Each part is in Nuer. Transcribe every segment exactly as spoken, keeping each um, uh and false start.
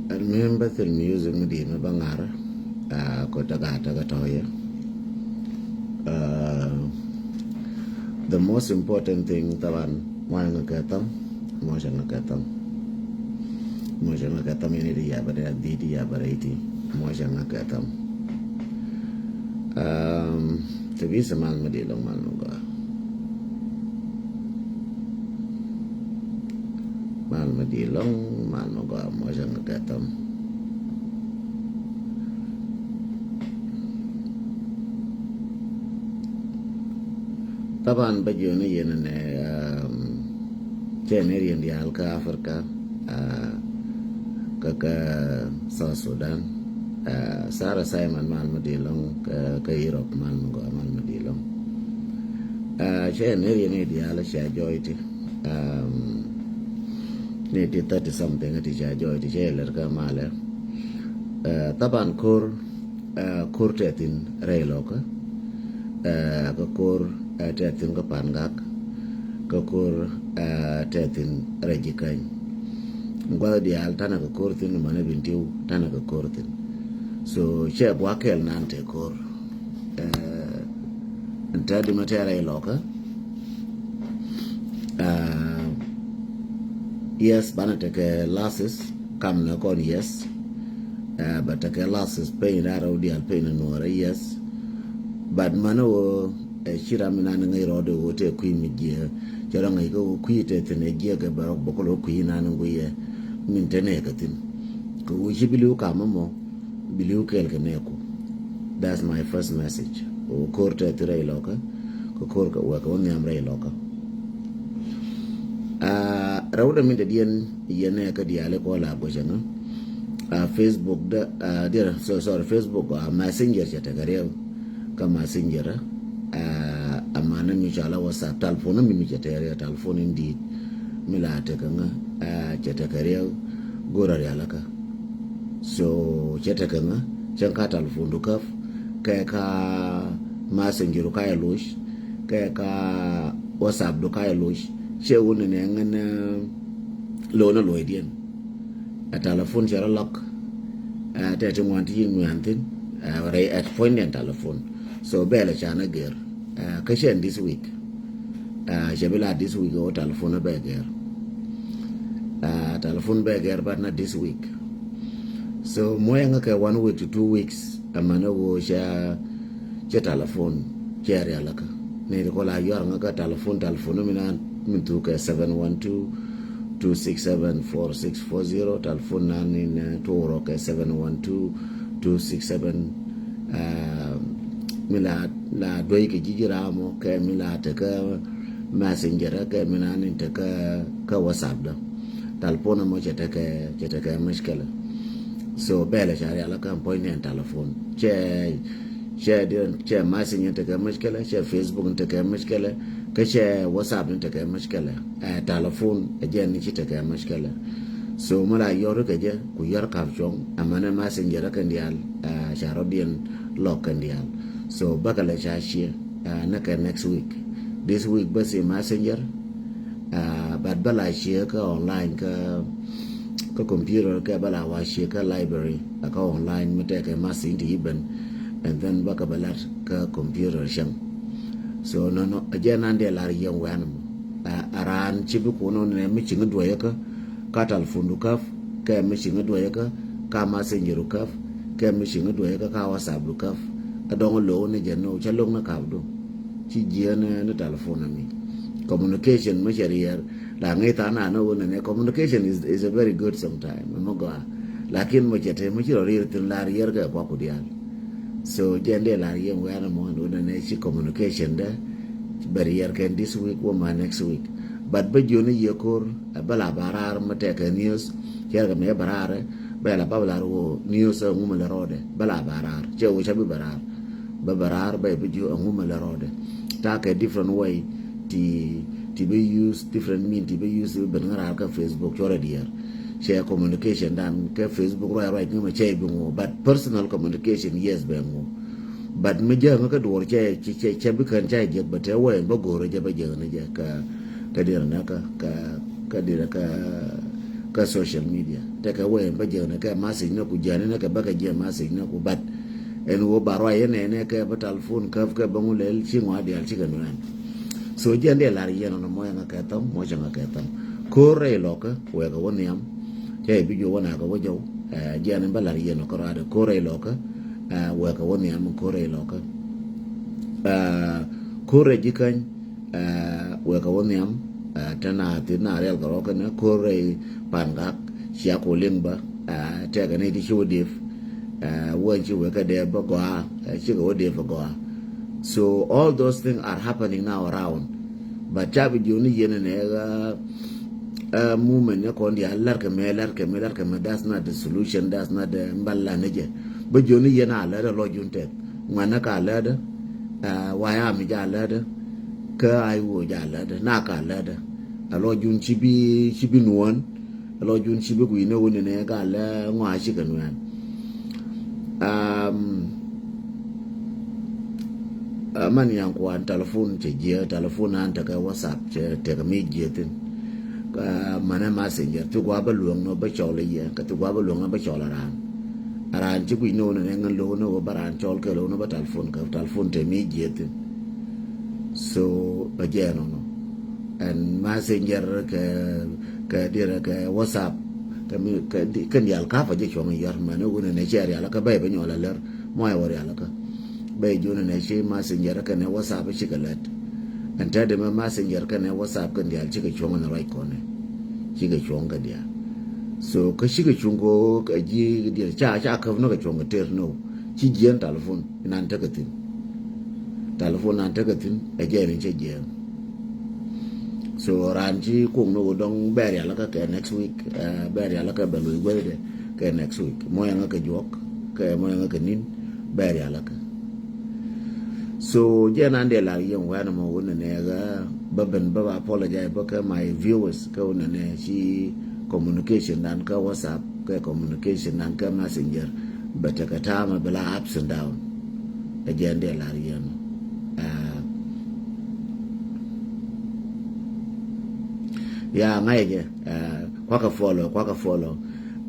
Al muhim bä thil music mi di̱i̱t mi bä ŋa̱r, ah, kɔ tɛ gaat tɛ kɛ tɔ̱ yɛ. Ah, the most important thing taban muɔcɛ ŋa kɛ tham, muɔcɛ ŋa kɛ tham. Muɔcɛ ŋa kɛ tham yɛn i̱ ti yabɛ dee adhi̱i̱t yabɛ rɛy ti, muɔcɛ ŋa kɛ tham. Um, ti bi si mal mi di̱i̱t lɔŋ mal mi gɔaa. Mal mi di̱i̱t lɔŋ mal mi gɔaa muɔcɛ ŋa kɛ tham. Taban bä jiɔni yɛn nɛ, um, cɛ ni riɛn diaal kä Africa, ah, kä, kä South Sudan, ah, Sarah Simon mal mi di̱i̱t lɔŋ kä, kä Europe mal mi gɔaa mal mi di̱i̱t lɔŋ. Ah, cɛ ni riɛn diaal cɛ jɔy ti, um, ni ti thirty something ti cɛ jɔy ti cɛ lɛr kä malɛ. Ah, taban ko̱r, ah, ko̱r tɛ thi̱n rɛy lɔkä. Ah, kä ko̱r, ah, tɛ thi̱n kä Pangak. Kä ko̱r, ah, tɛ thi̱n rɛy Jikäny. Gua̱th diaal tanɛ kä ko̱r thi̱n mänɛ Bentiu tanɛ kä ko̱r thi̱n. So cɛ gua̱ kɛl nan tɛ ko̱r. Ah, ɛn tɛ di mɛ tɛ rɛy lɔkä. Ah, yes, banɛ tekɛ losses, kam nɛ kɔn, yes. Ah, bɛ tekɛ losses peny daa rɛw diaal peny ni nuɔrɛ, yes. But mänɛ wä, eh, ci ram mi nan ŋäc rɔɔdɛ wä tɛ kui̱ mi jiɛ. Cɛ rɔ ŋäc kä wä kui̱ tɛ thi̱n ɛ jiɛ kɛ bɛ rɔ bä kɛ lɔ kui̱ nan ŋuiɛ. Min te nɛ kɛ thi̱n. Kɛ wä ci bi li̱w kam mɔ, bi li̱w kɛɛl kɛ nɛ ku. That's my first message. Wä ko̱r tɛ thi̱n rɛy lɔkä. Kɛ ko̱r kɛ wä kɛ wä nhiam rɛy lɔkä. Ah, rɛw dɛ min te diɛn yɛn nɛ kä diaal kɔ la guecɛ ŋä. Ah, Facebook dä, ah, diɛn, so, sorry, Facebook, ah, Messenger cɛ tekɛ riɛw. Kä Messenger, ah, amanɛ mi cɔala WhatsApp, telephone mi mi cɛ tekɛ riɛw, telephone in di̱i̱t. Mi la tekɛ ŋä, ah, cɛ tekɛ riɛw. Go̱rä rialikä. So cɛ tekɛ ŋä, cɛ ka telephone du käp, kɛ ka Messenger du ka yɛ loc, kɛ ka WhatsApp du ka yɛ loc. Cɛ wun ni nɛ ŋän, eh, lo̱n a loc diɛn. A telephone cɛ rɔ lɔk, eh, tɛ ti ŋuan ti yin ŋuan thin, eh, rɛy at point diɛn telephone. So bɛl a can a gɛr, eh, kä cɛn this week. Eh, cɛ bi la this week o telephone a bɛ gɛr. Eh, telephone bɛ gɛr, but not this week. So muɔyɛ ŋä kɛ one week to two weeks. Amanɛ wä cɛ, cɛ telephone cɛ rialikä. Ni ri kɔ la yuar ŋä kä telephone, telephone mi nan mi thuk kɛ seven one two, two six seven, four six four zero. Telephone nan ni nɛ tuɔrɔ kɛ seven one two, two six seven. Ah, mi la, la duey kɛ ji̱ ji̱ ram mɔ, kɛ mi la tekɛ Messenger, kɛ mi nan ni tekɛ kä WhatsApp dä. Telephone mɔ cɛ tekɛ, cɛ tekɛ mushkila. So bɛl a ca rialikä point ni ɛn telephone. Cɛ, cɛ di, cɛ Messenger tekɛ mushkila, cɛ Facebook tekɛ mushkila, kä cɛ WhatsApp ni tekɛ mushkila. Eh, telephone, eh, jɛ ni ci tekɛ mushkila. So mi la yɔr kɛ jɛ, ku yɔr kap cuɔ̱ŋ, amanɛ Messenger kɛn diaal, eh, ca rɔ diɛn lɔk kɛn diaal. So bäkɛ lɛ ca ciɛ, eh, ni kɛ next week. This week bä si Messenger, ah, but bä la ciɛ kä online kä, kä computer kɛ bä la wa ciɛ kä library, a kä online mi tekɛ masin ti iben, and then bä kä bä lat kä computer cäŋ. So nɔnɔ, a jɛ nan dee lar yɛn wɛn mɔ. Ah, a raan ci bi kun nɔ nɛ mi ciŋ duɔyä kä, kä telephone du käp, kɛ mi ciŋ duɔyä kä, kä Messenger du käp, kɛ mi ciŋ duɔyä kä, kä WhatsApp du käp. A dɔŋ lo̱k ni jɛ nɔ, cä lo̱k ni kap du. Ci jiɛn ni telephone ami. Communication mi cɛ riɛr, la ŋi̱ than an wä nɛ nɛ communication is, is a very good sometime. Mɛ gɔaa. Lakin mɛ cɛ te mɛ ci rɔ riɛr thin la riɛr kɛ kua ku diaal. So jɛn dee la riɛr wɛn mɔ ɛn wä nɛ nɛ ci communication dɛ bɛ riɛr kɛn this week wä ma next week. But bä jiɔni yɛ ko̱r, ɛ bä la ba raar mɛ tɛkɛ news. Cɛ rɛ kɛ mɛ bɛ raar, bɛ la ba bɛ la rɛ wä news ɛ ŋumɛ lɛ rɔɔdɛ. Bä la ba raar. Cɛ wä ca bi bɛ raar. Bä bɛ raar bä bi jiö ɛŋu mɛ lɛ rɔɔdɛ. Ta̱a̱ kɛ different way ti, ti bi use, different mean ti bi use ti bi ben ŋä raar kä Facebook cuɔrɛ diɛɛr. Cɛ communication dan kä Facebook ruac ruac ŋä mɛ cɛ bi ŋu, but personal communication, yes, bɛ ŋu. But mi jäŋä kä duɔr cɛ, cɛ, cɛ, cɛ bi kän cɛ jek bɛ te wä ɛn bä go̱o̱rä jɛ bä jäŋä ni jɛ kä, kä diɛɛr nä kä, kä, kä diɛɛr kä, kä social media. Tekɛ wee bä jiɛn kɛ message ni ku jiɛn ni kɛ bä kɛ jiɛn message ni ku, but ɛn wä ba ruac yɛn nɛ nɛ kɛ bä telephone käp kɛ bä ŋu lɛl ci ŋɔa dial ci kɛ nuɛn. So jiɛn diɛ lar yɛn ɔnɔ mɔ yɛn kɛ thäm mɔ cɛ ŋa kɛ thäm. Ko̱r rɛy lɔkä wɛɛkɛ wä nhiam. Cɛ bi juɔ wä nakɛ wä jɔw. Jiɛn in bä lar yɛn ɔ kɛ ruaadɛ ko̱r rɛy lɔkä wɛɛkɛ wä nhiam ko̱r rɛy lɔkä. Ko̱r rɛy ji̱ käny. Wekɛ wä nhiam. Tɛn a thit na riɛl kɛ rɔ kɛnɛ ko̱r rɛy Pangak cia ko liŋ bä. Tɛkɛ ni ti ci wä dip. Wä ci wekɛ dee bä gɔaa. Cikɛ wä dip bä gɔaa. So all those things are happening now around. But ca bi jiɔni yɛn nɛ ɣä movement ni kɔn dia lɛr kɛ mɛ lɛr kɛ mɛ lɛr kɛ mɛ, that's not the solution, that's not the mbala ni jɛ. Bä jiɔni yɛn a lɛr lɔ jun tɛth. Ŋuanä ka lätdä. Wayami ja lätdä. Kä ay wo ja lätdä na ka lätdä. A lɔ jun ci bi ci bi nuɔn. A lɔ jun ci bi kui̱ ne wuni ne ka lä ŋɔa ci kɛ nuɛn. Man yan kuan telephone cɛ jiɛ telephone an tekɛ WhatsApp cɛ tekɛ mi jiɛ thin. Manɛ messenger ti gua bä luäŋ nɔ bä cɔl iɛ kä ti gua bä luäŋ nɔ bä cɔl aran. Aran ci kui̱ ni wuni ne ŋän lo̱w ni wä bä ran cɔl kɛ lo̱w ni bä telephone kɛ telephone te mi jiɛ thin. So bä jɛ nɔnɔ. And messenger kɛ kɛ dirɛ kɛ WhatsApp kɛ mi kɛ di kɛ dial ka fa jɛ cuɔŋ yar mɛ ni wuni ne cɛ rial kä bä bä nyɔl a lär mɔ ɛ wä rial kä. Bɛ jun nɛ ci messenger kɛnɛ WhatsApp ci kɛ lɛt. Ɛn tɛ de mɛ messenger kɛnɛ WhatsApp kɛn dial ci kɛ cuɔŋ ni ruac kɔnɛ. Ci kɛ cuɔŋ kɛ dial. So kä ci kɛ cuŋ ko kɛ ji̱ dial ca ca käp ni kɛ cuɔŋ kɛ ter ni wä ci jiɛn telephone inan tekɛ thin. Telephone nan tekɛ thin ɛ jɛ ni cɛ jiɛn. So ran ci kuŋ ni wä dɔŋ bɛ rial kä kɛ next week bɛ rial kä bɛ luy guäthdɛ kɛ next week mɔ yɛn kɛ juɔk. Kɛ mɔ yɛn kɛ nin bɛ rial kä. So jɛ nan dee lar yɛn wɛn mɔ wun nɛ ɣä bä ben bä ba apologize bä kɛ my viewers kɛ wun nɛ ci communication dan kɛ WhatsApp kɛ communication dan kɛ messenger bɛ tekɛ ta̱a̱ mɛ bɛ la ups and down. Ɛ jɛ nan dee lar yɛn. Ya ŋa̱cɛ jɛ kuakɛ follow kuakɛ follow.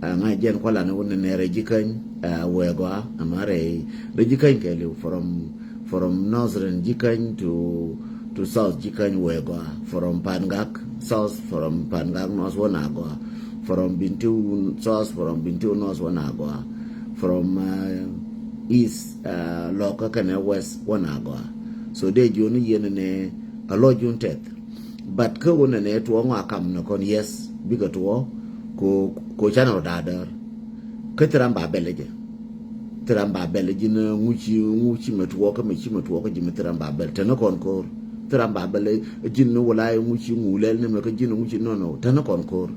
Ŋa̱cɛ jɛn kualan wun nɛ rɛ ji̱ käny wee gɔaa ama rɛ rɛ ji̱ käny kɛ liw from from northern ji̱ käny to to south ji̱ käny wee gɔaa from Pangak south from Pangak north wä na gɔaa from Bentiu south from Bentiu north wä na gɔaa from east lɔkä kɛnɛ west wä na gɔaa. So dee jiɔni yɛn nɛ a lɔ jun tɛth. But kä wun nɛ nɛ tuɔɔŋ a kam nɛ kɔn yes bikɛ tuɔɔŋ ko ko canɛ rɔ da̱a̱ däär. Kä thil ram ba bɛl jɛ thil ram ba bɛl ji̱n ŋuci ŋuci mɛ tuɔɔk kä mɛ ci mɛ tuɔɔk kä ji̱ mɛ thil ram ba bɛl te ni kɔn ko̱r. Thil ram ba bɛl ji̱n ni wala ŋuci ŋu lɛl ni mɛ kä ji̱n ŋuci nɔnɔ te ni kɔn ko̱r.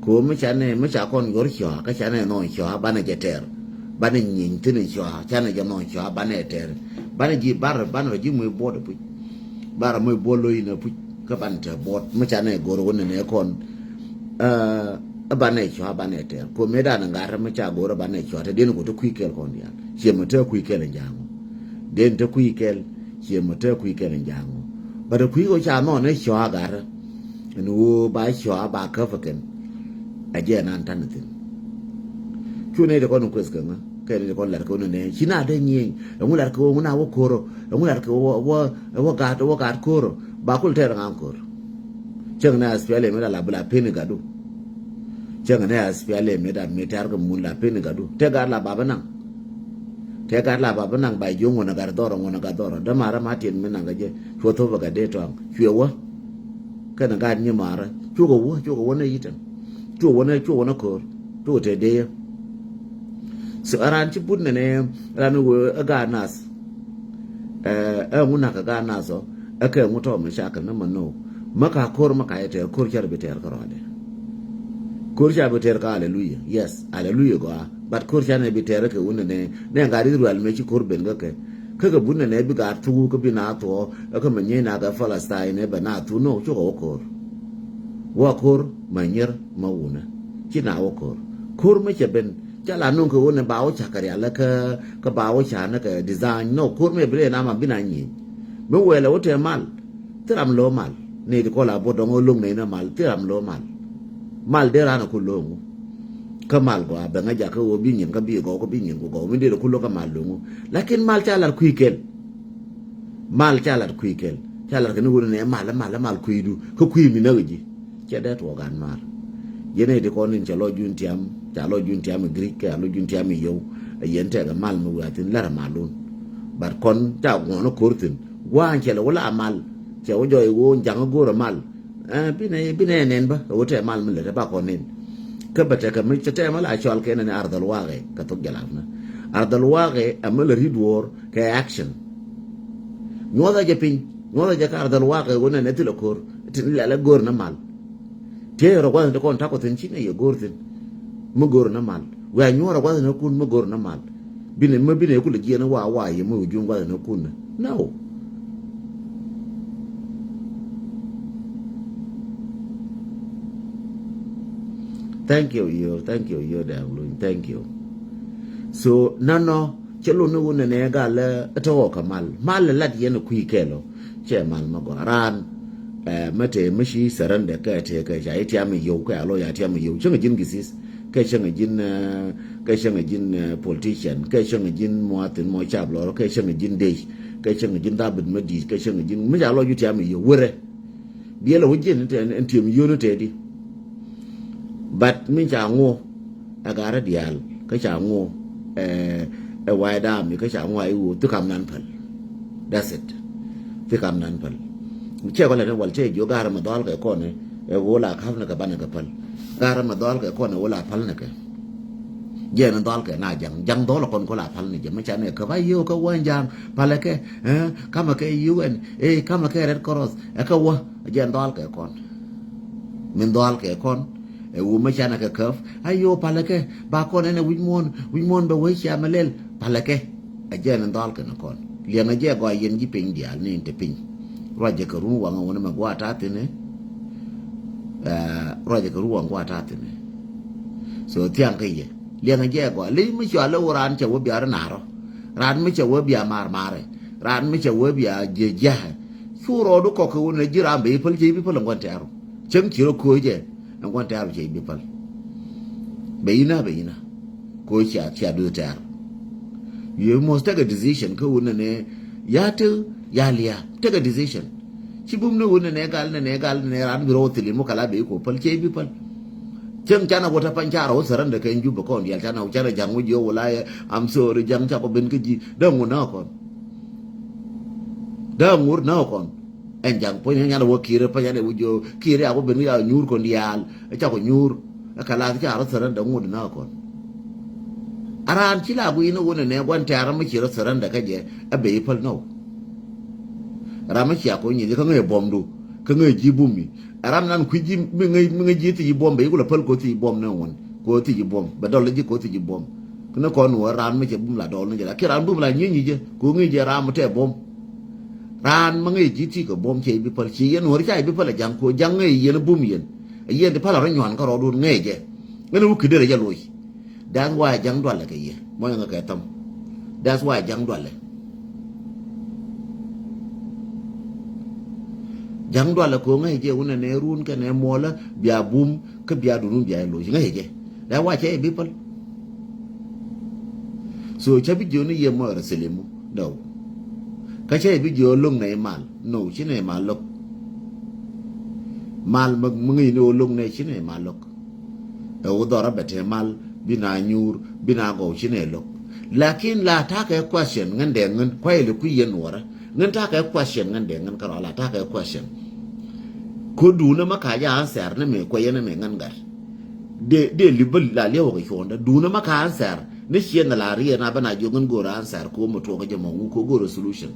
Ko mi ca nɛ mi ca kɔn yɔr cɔa kä ca nɛ nɔn cɔa banɛ jɛ tɛr. Banɛ nyiny thin cɔa ca nɛ jɛ nɔn cɔa banɛ tɛr. Banɛ ji̱ bar banɛ ji̱ muc buɔt puc. Bar muc buɔt lo in puc kä banɛ tɛ buɔt mi ca nɛ gor wä nɛ nɛ kɔn. Ɛ banɛ cɔa banɛ tɛr ko mi dan gat mi ca gor banɛ cɔa te den ko te kui̱ kɛl kɔn dial. Ciɛ mi te kui̱ kɛl in jaŋɔ. Den te kui̱ kɛl ciɛ mi te kui̱ kɛl in jaŋɔ. Ba te kui̱ ko ca nɔn ne cɔa gat. Ɛn ɣöö ba cɔa ba käp ɛ kɛn. Ɛ jɛ nan tan thin. Cu nɛy ti kɔn kueth kɛ ŋä kɛ nɛy ti kɔn lat kɛ wä nɛ nɛ ci na dee nyieny. Ɛŋu lat kɛ wä ŋu na wä ko̱r ɔ ɛŋu lat kɛ wä wä wä gat wä gat ko̱r ɔ. Ba kul tɛɛr ŋa̱ŋ ko̱r. Cäŋ nɛ aspiali mi la la bi la peni gatdu. Cäŋ nɛ aspiali mi da mi tɛɛr kɛ mun la peni gatdu tɛ gat la ba bi naŋ. Tɛ gat la ba bi naŋ ba jiö ŋun ɛ gat dhɔr ŋun ɛ gat dhɔr dämaarä ma tiɛt mi naŋ kɛ jɛ. Cuɔ thop ɛ gat dee tɔaŋ cuɛ wä. Kɛnɛ gaat nyimaarä cukɛ wä cukɛ wä nɛ yi̱tɛn. Cukɛ wä nɛ cukɛ wä nɛ ko̱r cukɛ te dee yä. So ɛ raan ci but nɛnɛ ran wee ɛ gaat nath. Ɛ ŋu nak ɛ gaat nath ɔ ɛ kɛ ŋu tɔmɛ cakɛ nä mɛ no. Mä ka ko̱r mä ka yɛ tɛɛr ko̱r cɛ rɛ bi tɛɛr kä rɔɔdɛ. Ko̱r ca bi tɛɛr kä aleluya yes aleluya gɔaa. But ko̱r ca nɛ bi tɛɛr kɛ wun nɛnɛ nɛ gat Israel mɛ ci ko̱r ben kä kɛ. Kä kɛ but nɛnɛ bi gat thuk kä bi na thuɔ kä mɛ nyɛy na kɛ Palestine bɛ na thuk no cukɛ wä ko̱r. Wä ko̱r mɛ nyir mɛ wunä ci na wä ko̱r. Ko̱r mɛ cɛ ben ca la nuŋ kɛ wun nɛ ba wä ca kɛ rial kä kä ba wä ca nɛ kɛ design no ko̱r mɛ bi rɛ na ma bi na nyieny. Mɛ wɛlɛ wä tɛ mal. Thil ram lo̱o̱ mal ni ti kɔl a buɔt dɔŋ ɣä lo̱ŋ nɛy ni mal thil ram lo̱o̱ mal. Mal dee raan a ku lo̱o̱ŋ wä. Kä mal gɔaa bɛ ŋäc jakä ɣöö bi nyin kä bi gɔw kä bi nyin ku gɔw mi dee rɛ ku lo̱k kä mal lo̱ŋ ɣöö. Lakin mal ca lat kui̱ kɛl. Mal ca lat kui̱ kɛl. Ca lat kɛ ni ɣöö ni nɛ mal, mal, mal kui̱du. Kä kui̱ mi näk ji̱. Cɛ dee tuɔɔk gan mal. Yɛn ɛ ti kɔn in cɛ lɔ jun tiam, ca lɔ jun tiam i̱ Greek, kɛ a lɔ jun tiam i̱ yio̱w. Ɛ yɛn tɛkɛ mal mi wiaa thin lɛr ɛ malun. But kɔn ca guɔ̱n ɛ ko̱r thin. Gua̱a̱n cɛ lɛ wä la mal. Cɛ wä jɔɔy ɣöö ja̱ŋ ɛ go̱o̱r ɛ mal. Ɛ, binɛ, binɛ nɛn bä, ɛ wä tɛ mal mi lɛ tɛ ba kɔn nɛn. Kä bɛ tɛkɛ mi cɛ tɛ mal a cɔal kɛ nɛn ardhal waɣɛ, kɛ thok jalap na. Ardhal waɣɛ, ɛ mi lɛ ri duɔɔr, kɛ action. Nyuɔthɛ jɛ piny, nyuɔthɛ jɛ kä ardhal waɣɛ, wä nɛn ɛ thilɛ ko̱r, tin lɛ lɛ go̱o̱r nɛ mal. Tiee rɔ gua̱th ni kɔn takɔ thin ci nɛ yɛ go̱o̱r thin. Mi go̱o̱r nɛ mal. Wɛ a nyuɔrɛ gua̱th ni kun mi go̱o̱r nɛ mal. Binɛ, mi binɛ kulɛ jiɛn wa, wa yɛ mi wujum gua̱th ni kun. No. Thank you, yo. Thank you, yo, damn, Lord. Thank you. So, nɔnɔ, cɛ lun ni wun ni nɛ gal, ɛ, tɔwɔ ka mal. Mal lat yɛn kui̱ kɛlɔ. Cɛ mal ma gɔaa. Raan, ɛ, mɛ te mi ci surrender kɛ te kɛ ca itiam i̱ yow, kɛ alo ya tiam i̱ yow. Cäŋ ji̱n gisis. Kɛ cäŋ ji̱n, ɛ, kɛ cäŋ ji̱n, ɛ, politician. Kɛ cäŋ ji̱n muathin mɔ cap lɔrɔ. Kɛ cäŋ ji̱n dec. Kɛ cäŋ ji̱n dhabit mɛ di̱i̱t. Kɛ cäŋ ji̱n mi ca lɔ ju tiam i̱ yow. Wärɛ. Biɛl a wä jiɛn ni tɛ, ɛn tiɛm yio̱n ni tɛ di. But mi ca ŋuɔ, ɛ garä diaal, kä ca ŋuɔ, ɛ, ɛ wa̱i̱ daam, kä ca ŋuɔ a i̱ ɣöö thi kam nan päl. That's it. Thi kam nan päl. Cɛ kɔ lɛ ni wal cɛ jiö garä mi dhɔl kɛ kɔn, ɛ ɣöö la ka̱p ni kɛ banɛ kɛ päl. Garä mi dhɔl kɛ kɔn, ɛ ɣöö la päl ni kɛ. Jɛ ni dhɔl kɛ na ja̱ŋ. Ja̱ŋ dhɔl kɔn kɔ la päl ni jɛ. Mi ca ni kɛ ba yio̱ kɛ wä ja̱ŋ. Palɛ kɛ, ɛ, kamɛ kɛ U N, ɛ, kamɛ kɛ Red Cross, ɛ kɛ wä, jɛ ni dhɔl kɛ kɔn. Min dhɔl kɛ kɔn, ɛ wu mɛ canɛ kɛ käp, ayo palɛ kɛ, ba kɔn ɛn ɛ wi̱c muɔ̱ɔ̱n, wi̱c muɔ̱ɔ̱n bɛ wee cia mɛ lɛl, palɛ kɛ, ɛ jɛ ni dhɔl kɛ ni kɔn. Liɛŋɛ jɛ gɔaa yɛn ji̱ piny diaal ni in te piny. Ruacɛ kɛ run waŋ ɛ wun mɛ gua̱a̱t ta̱a̱ thi̱n ɛ, ɛ, ruacɛ kɛ run waŋ gua̱a̱t ta̱a̱ thi̱n ɛ. So thiaŋ kä yɛ, liɛŋɛ jɛ gɔaa, li mi cɔal ɛ wu raan cɛ wä bia rɔ na̱rɔ, raan mi cɛ wä bia mar marɛ, raan mi cɛ wä bia jiɛ jia̱. Cu rɔɔdu kɔk kɛ wun ɛ ji̱ raan bɛ i̱ päl cɛ i̱ bi päl ɛn gua̱n tɛ̈ru. Cäŋ ci rɔ kööcɛ ɛn gua̱n tɛ̈ru cɛ i̱ bi päl. Bɛ i̱ na, bɛ i̱ na. Kööc cia, cia duth tɛ̈r. You must take a decision kä wun nɛ nɛ ya te ya lia. Take a decision. Ci bum ni wun nɛ nɛ gal nɛ nɛ gal nɛ nɛ raan bi rɔ wä thili mu kala bɛ i̱ ko päl cɛ i̱ bi päl. Cäŋ canɛ wä ta pany ca rɔ wä surrender kɛ in Jubɛ kɔn diaal canɛ wä canɛ ja̱ŋ wä jiɛ wä la yɛ, I'm sorry, ja̱ŋ ca kɔ ben kä ji̱. Dee ŋut na kɔn. Dee ŋut na kɔn. Ɛn ja̱ŋ puɔ̱ny ni nyan wä Kiir ɛ pa̱ny ɛn ɛ wä jiö Kiir ɛ a wä ben wi̱i̱ a nyuur kɔn diaal. Ɛ cakɔ nyuur. Ɛ kɛ lath ca rɔ thärän dee ŋut na kɔn. A raan ci la gui̱i̱n ɛ wä nɛ nɛ gua̱n tɛ̈r mi ci rɔ thärän dee kä jɛ ɛ ben i̱ päl nɔw. Ram mi cia kɔ nyieth kä ŋäc buɔ̱mdu kä ŋäc ji̱ bumi. Ɛ ram nan kui̱ ji̱ mi ŋäc, mi ŋäc ji̱ thiec ji̱ buɔ̱m ben i̱ kulɛ päl kɛ ɣöö thiec ji̱ buɔ̱m ni ŋuɔ̱n. Kɛ ɣöö thiec ji̱ buɔ̱m bɛ dɔl ji̱ kɛ ɣöö thiec ji̱ buɔ̱m. Kä ni kɔn wä ram mi cɛ bum la dɔl ni jɛ la kiɛ ram bum la nyieeny jɛ kɛ ŋi̱i̱c jɛ ram mi tɛ bum. Raan mi ŋi̱i̱c ji̱ ti kɛ bum cɛ i̱ bi päl ci yɛn wä ri ca i̱ bi päl a ja̱ŋ kɛ ɣöö ja̱ŋ ŋi̱i̱c yɛn bum yɛn. A yɛn ti päl a rɔ nyuan kä rɔɔdun ŋi̱i̱c jɛ. Ŋän wä ki̱dɛ rɛ jɛ loc. That's why ja̱ŋ dualɛ kɛ yɛ mɔ yɛn kɛ thäm. That's why ja̱ŋ dualɛ. Ja̱ŋ dualɛ kɛ ɣöö ŋi̱i̱c jɛ wunɛ nɛ run kɛ nɛ muɔlä bia bum kä bia dunun bia loc ŋi̱i̱c jɛ. That's why cɛ i̱ bi päl. So cä bi jiöni yɛ mɔ rɛ silimu. No. Kä cä bi jiö lo̱ŋ nɛ imal. No, ci nɛ imal lo̱k. Mal mi ŋi̱i̱c ni ɣöö lo̱ŋ nɛ ci nɛ imal lo̱k. Ɛ wu dhɔrä bɛ te mal bi na nyuur bi na gɔw ci nɛ lo̱k. Lakin la takɛ question ŋän dɛ ŋän kuayɛ li kui̱ yɛn nuɔrä. Ŋän takɛ question ŋän dɛ ŋän kärɔa la takɛ question. Ko duunä ma ka jɛ answer ni mi kuɛ yɛn ni mi ŋän gat. Dee, dee li bä la liɛwä kɛ cuɔ̱ndä. Duunä ma ka answer ni ciɛ na la riɛ na bä na jiök ŋän go̱o̱rä answer ko mi tuɔkä jɛ mɔ ŋu ko go̱o̱rä solution.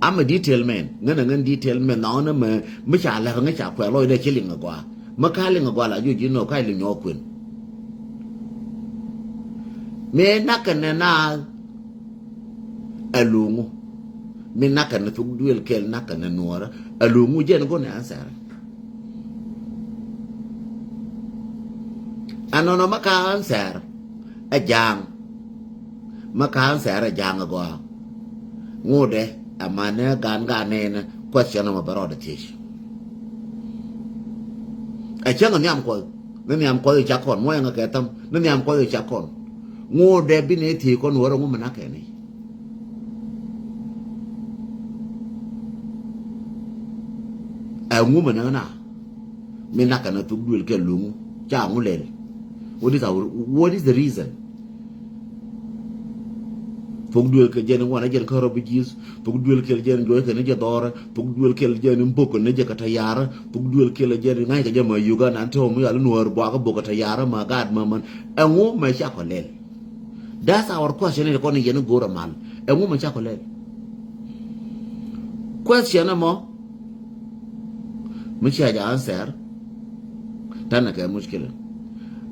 Amɛ detail mɛn ŋän a ŋän detail mɛn na ɣän amɛ mi ca lɛr ŋä ca kuɛ lɔcdɛ ci liŋ a gɔaa. Mi ka liŋ a gɔaa la jiök ji̱ nɔ ka liŋ nyɔɔk kuën. Mëë nakɛ nɛ naath. Ɛ lo̱ŋu mi nakɛ ni thuk duël kɛl nakɛ ni nuɔɔrä. Ɛ lo̱ŋu jɛn go̱n ɛ answer. Ɛnɔnɔ ma ka answer ɛ ja̱a̱ŋ. Ma ka answer ɛ ja̱a̱ŋ ɛ gɔaa. Ŋotdɛ ɛ manɛ gan gan nɛɛnɛ question ɔmɔ bɛ rɔɔdɛ thiec. Ɛ cäŋ ɛ nhiam kuɔth. Ni nhiam kuɔth i̱ cak kɔn muɔ̱c ɛŋä kɛ tham ni nhiam kuɔth i̱ cak kɔn. Ŋu dee bi ni thiec kɔn wä rɛ ŋu mi nak kɛ ni. Ɛ ŋu mi nak na mi nak kɛ ni thuk duël kɛ luŋu ca ŋu lɛl. What is our, what is the reason? Thuk duël kɛ jɛn ŋuan ɛ jɛn kärɔ bi ji̱th. Thuk duël kɛl jɛn juɔc kɛ ni jɛ dhɔrɛ. Thuk duël kɛl jɛn mbok kɛ ni jɛ kɛ tayarä. Thuk duël kɛl jɛn ŋa̱c kɛ jɛ ma Uganda ni tɔ̱ mi yal nuɔɔr buakä bok kɛ tayarä ma gaat ma män. Ɛŋu mɛ ca kɔ lɛl? That's our question in kɔn yɛn go̱o̱r amal. Ɛŋu mɛ ca kɔ lɛl? Question ɛmɔ mi cia jɛ answer. Tanɛ kɛ mushkila.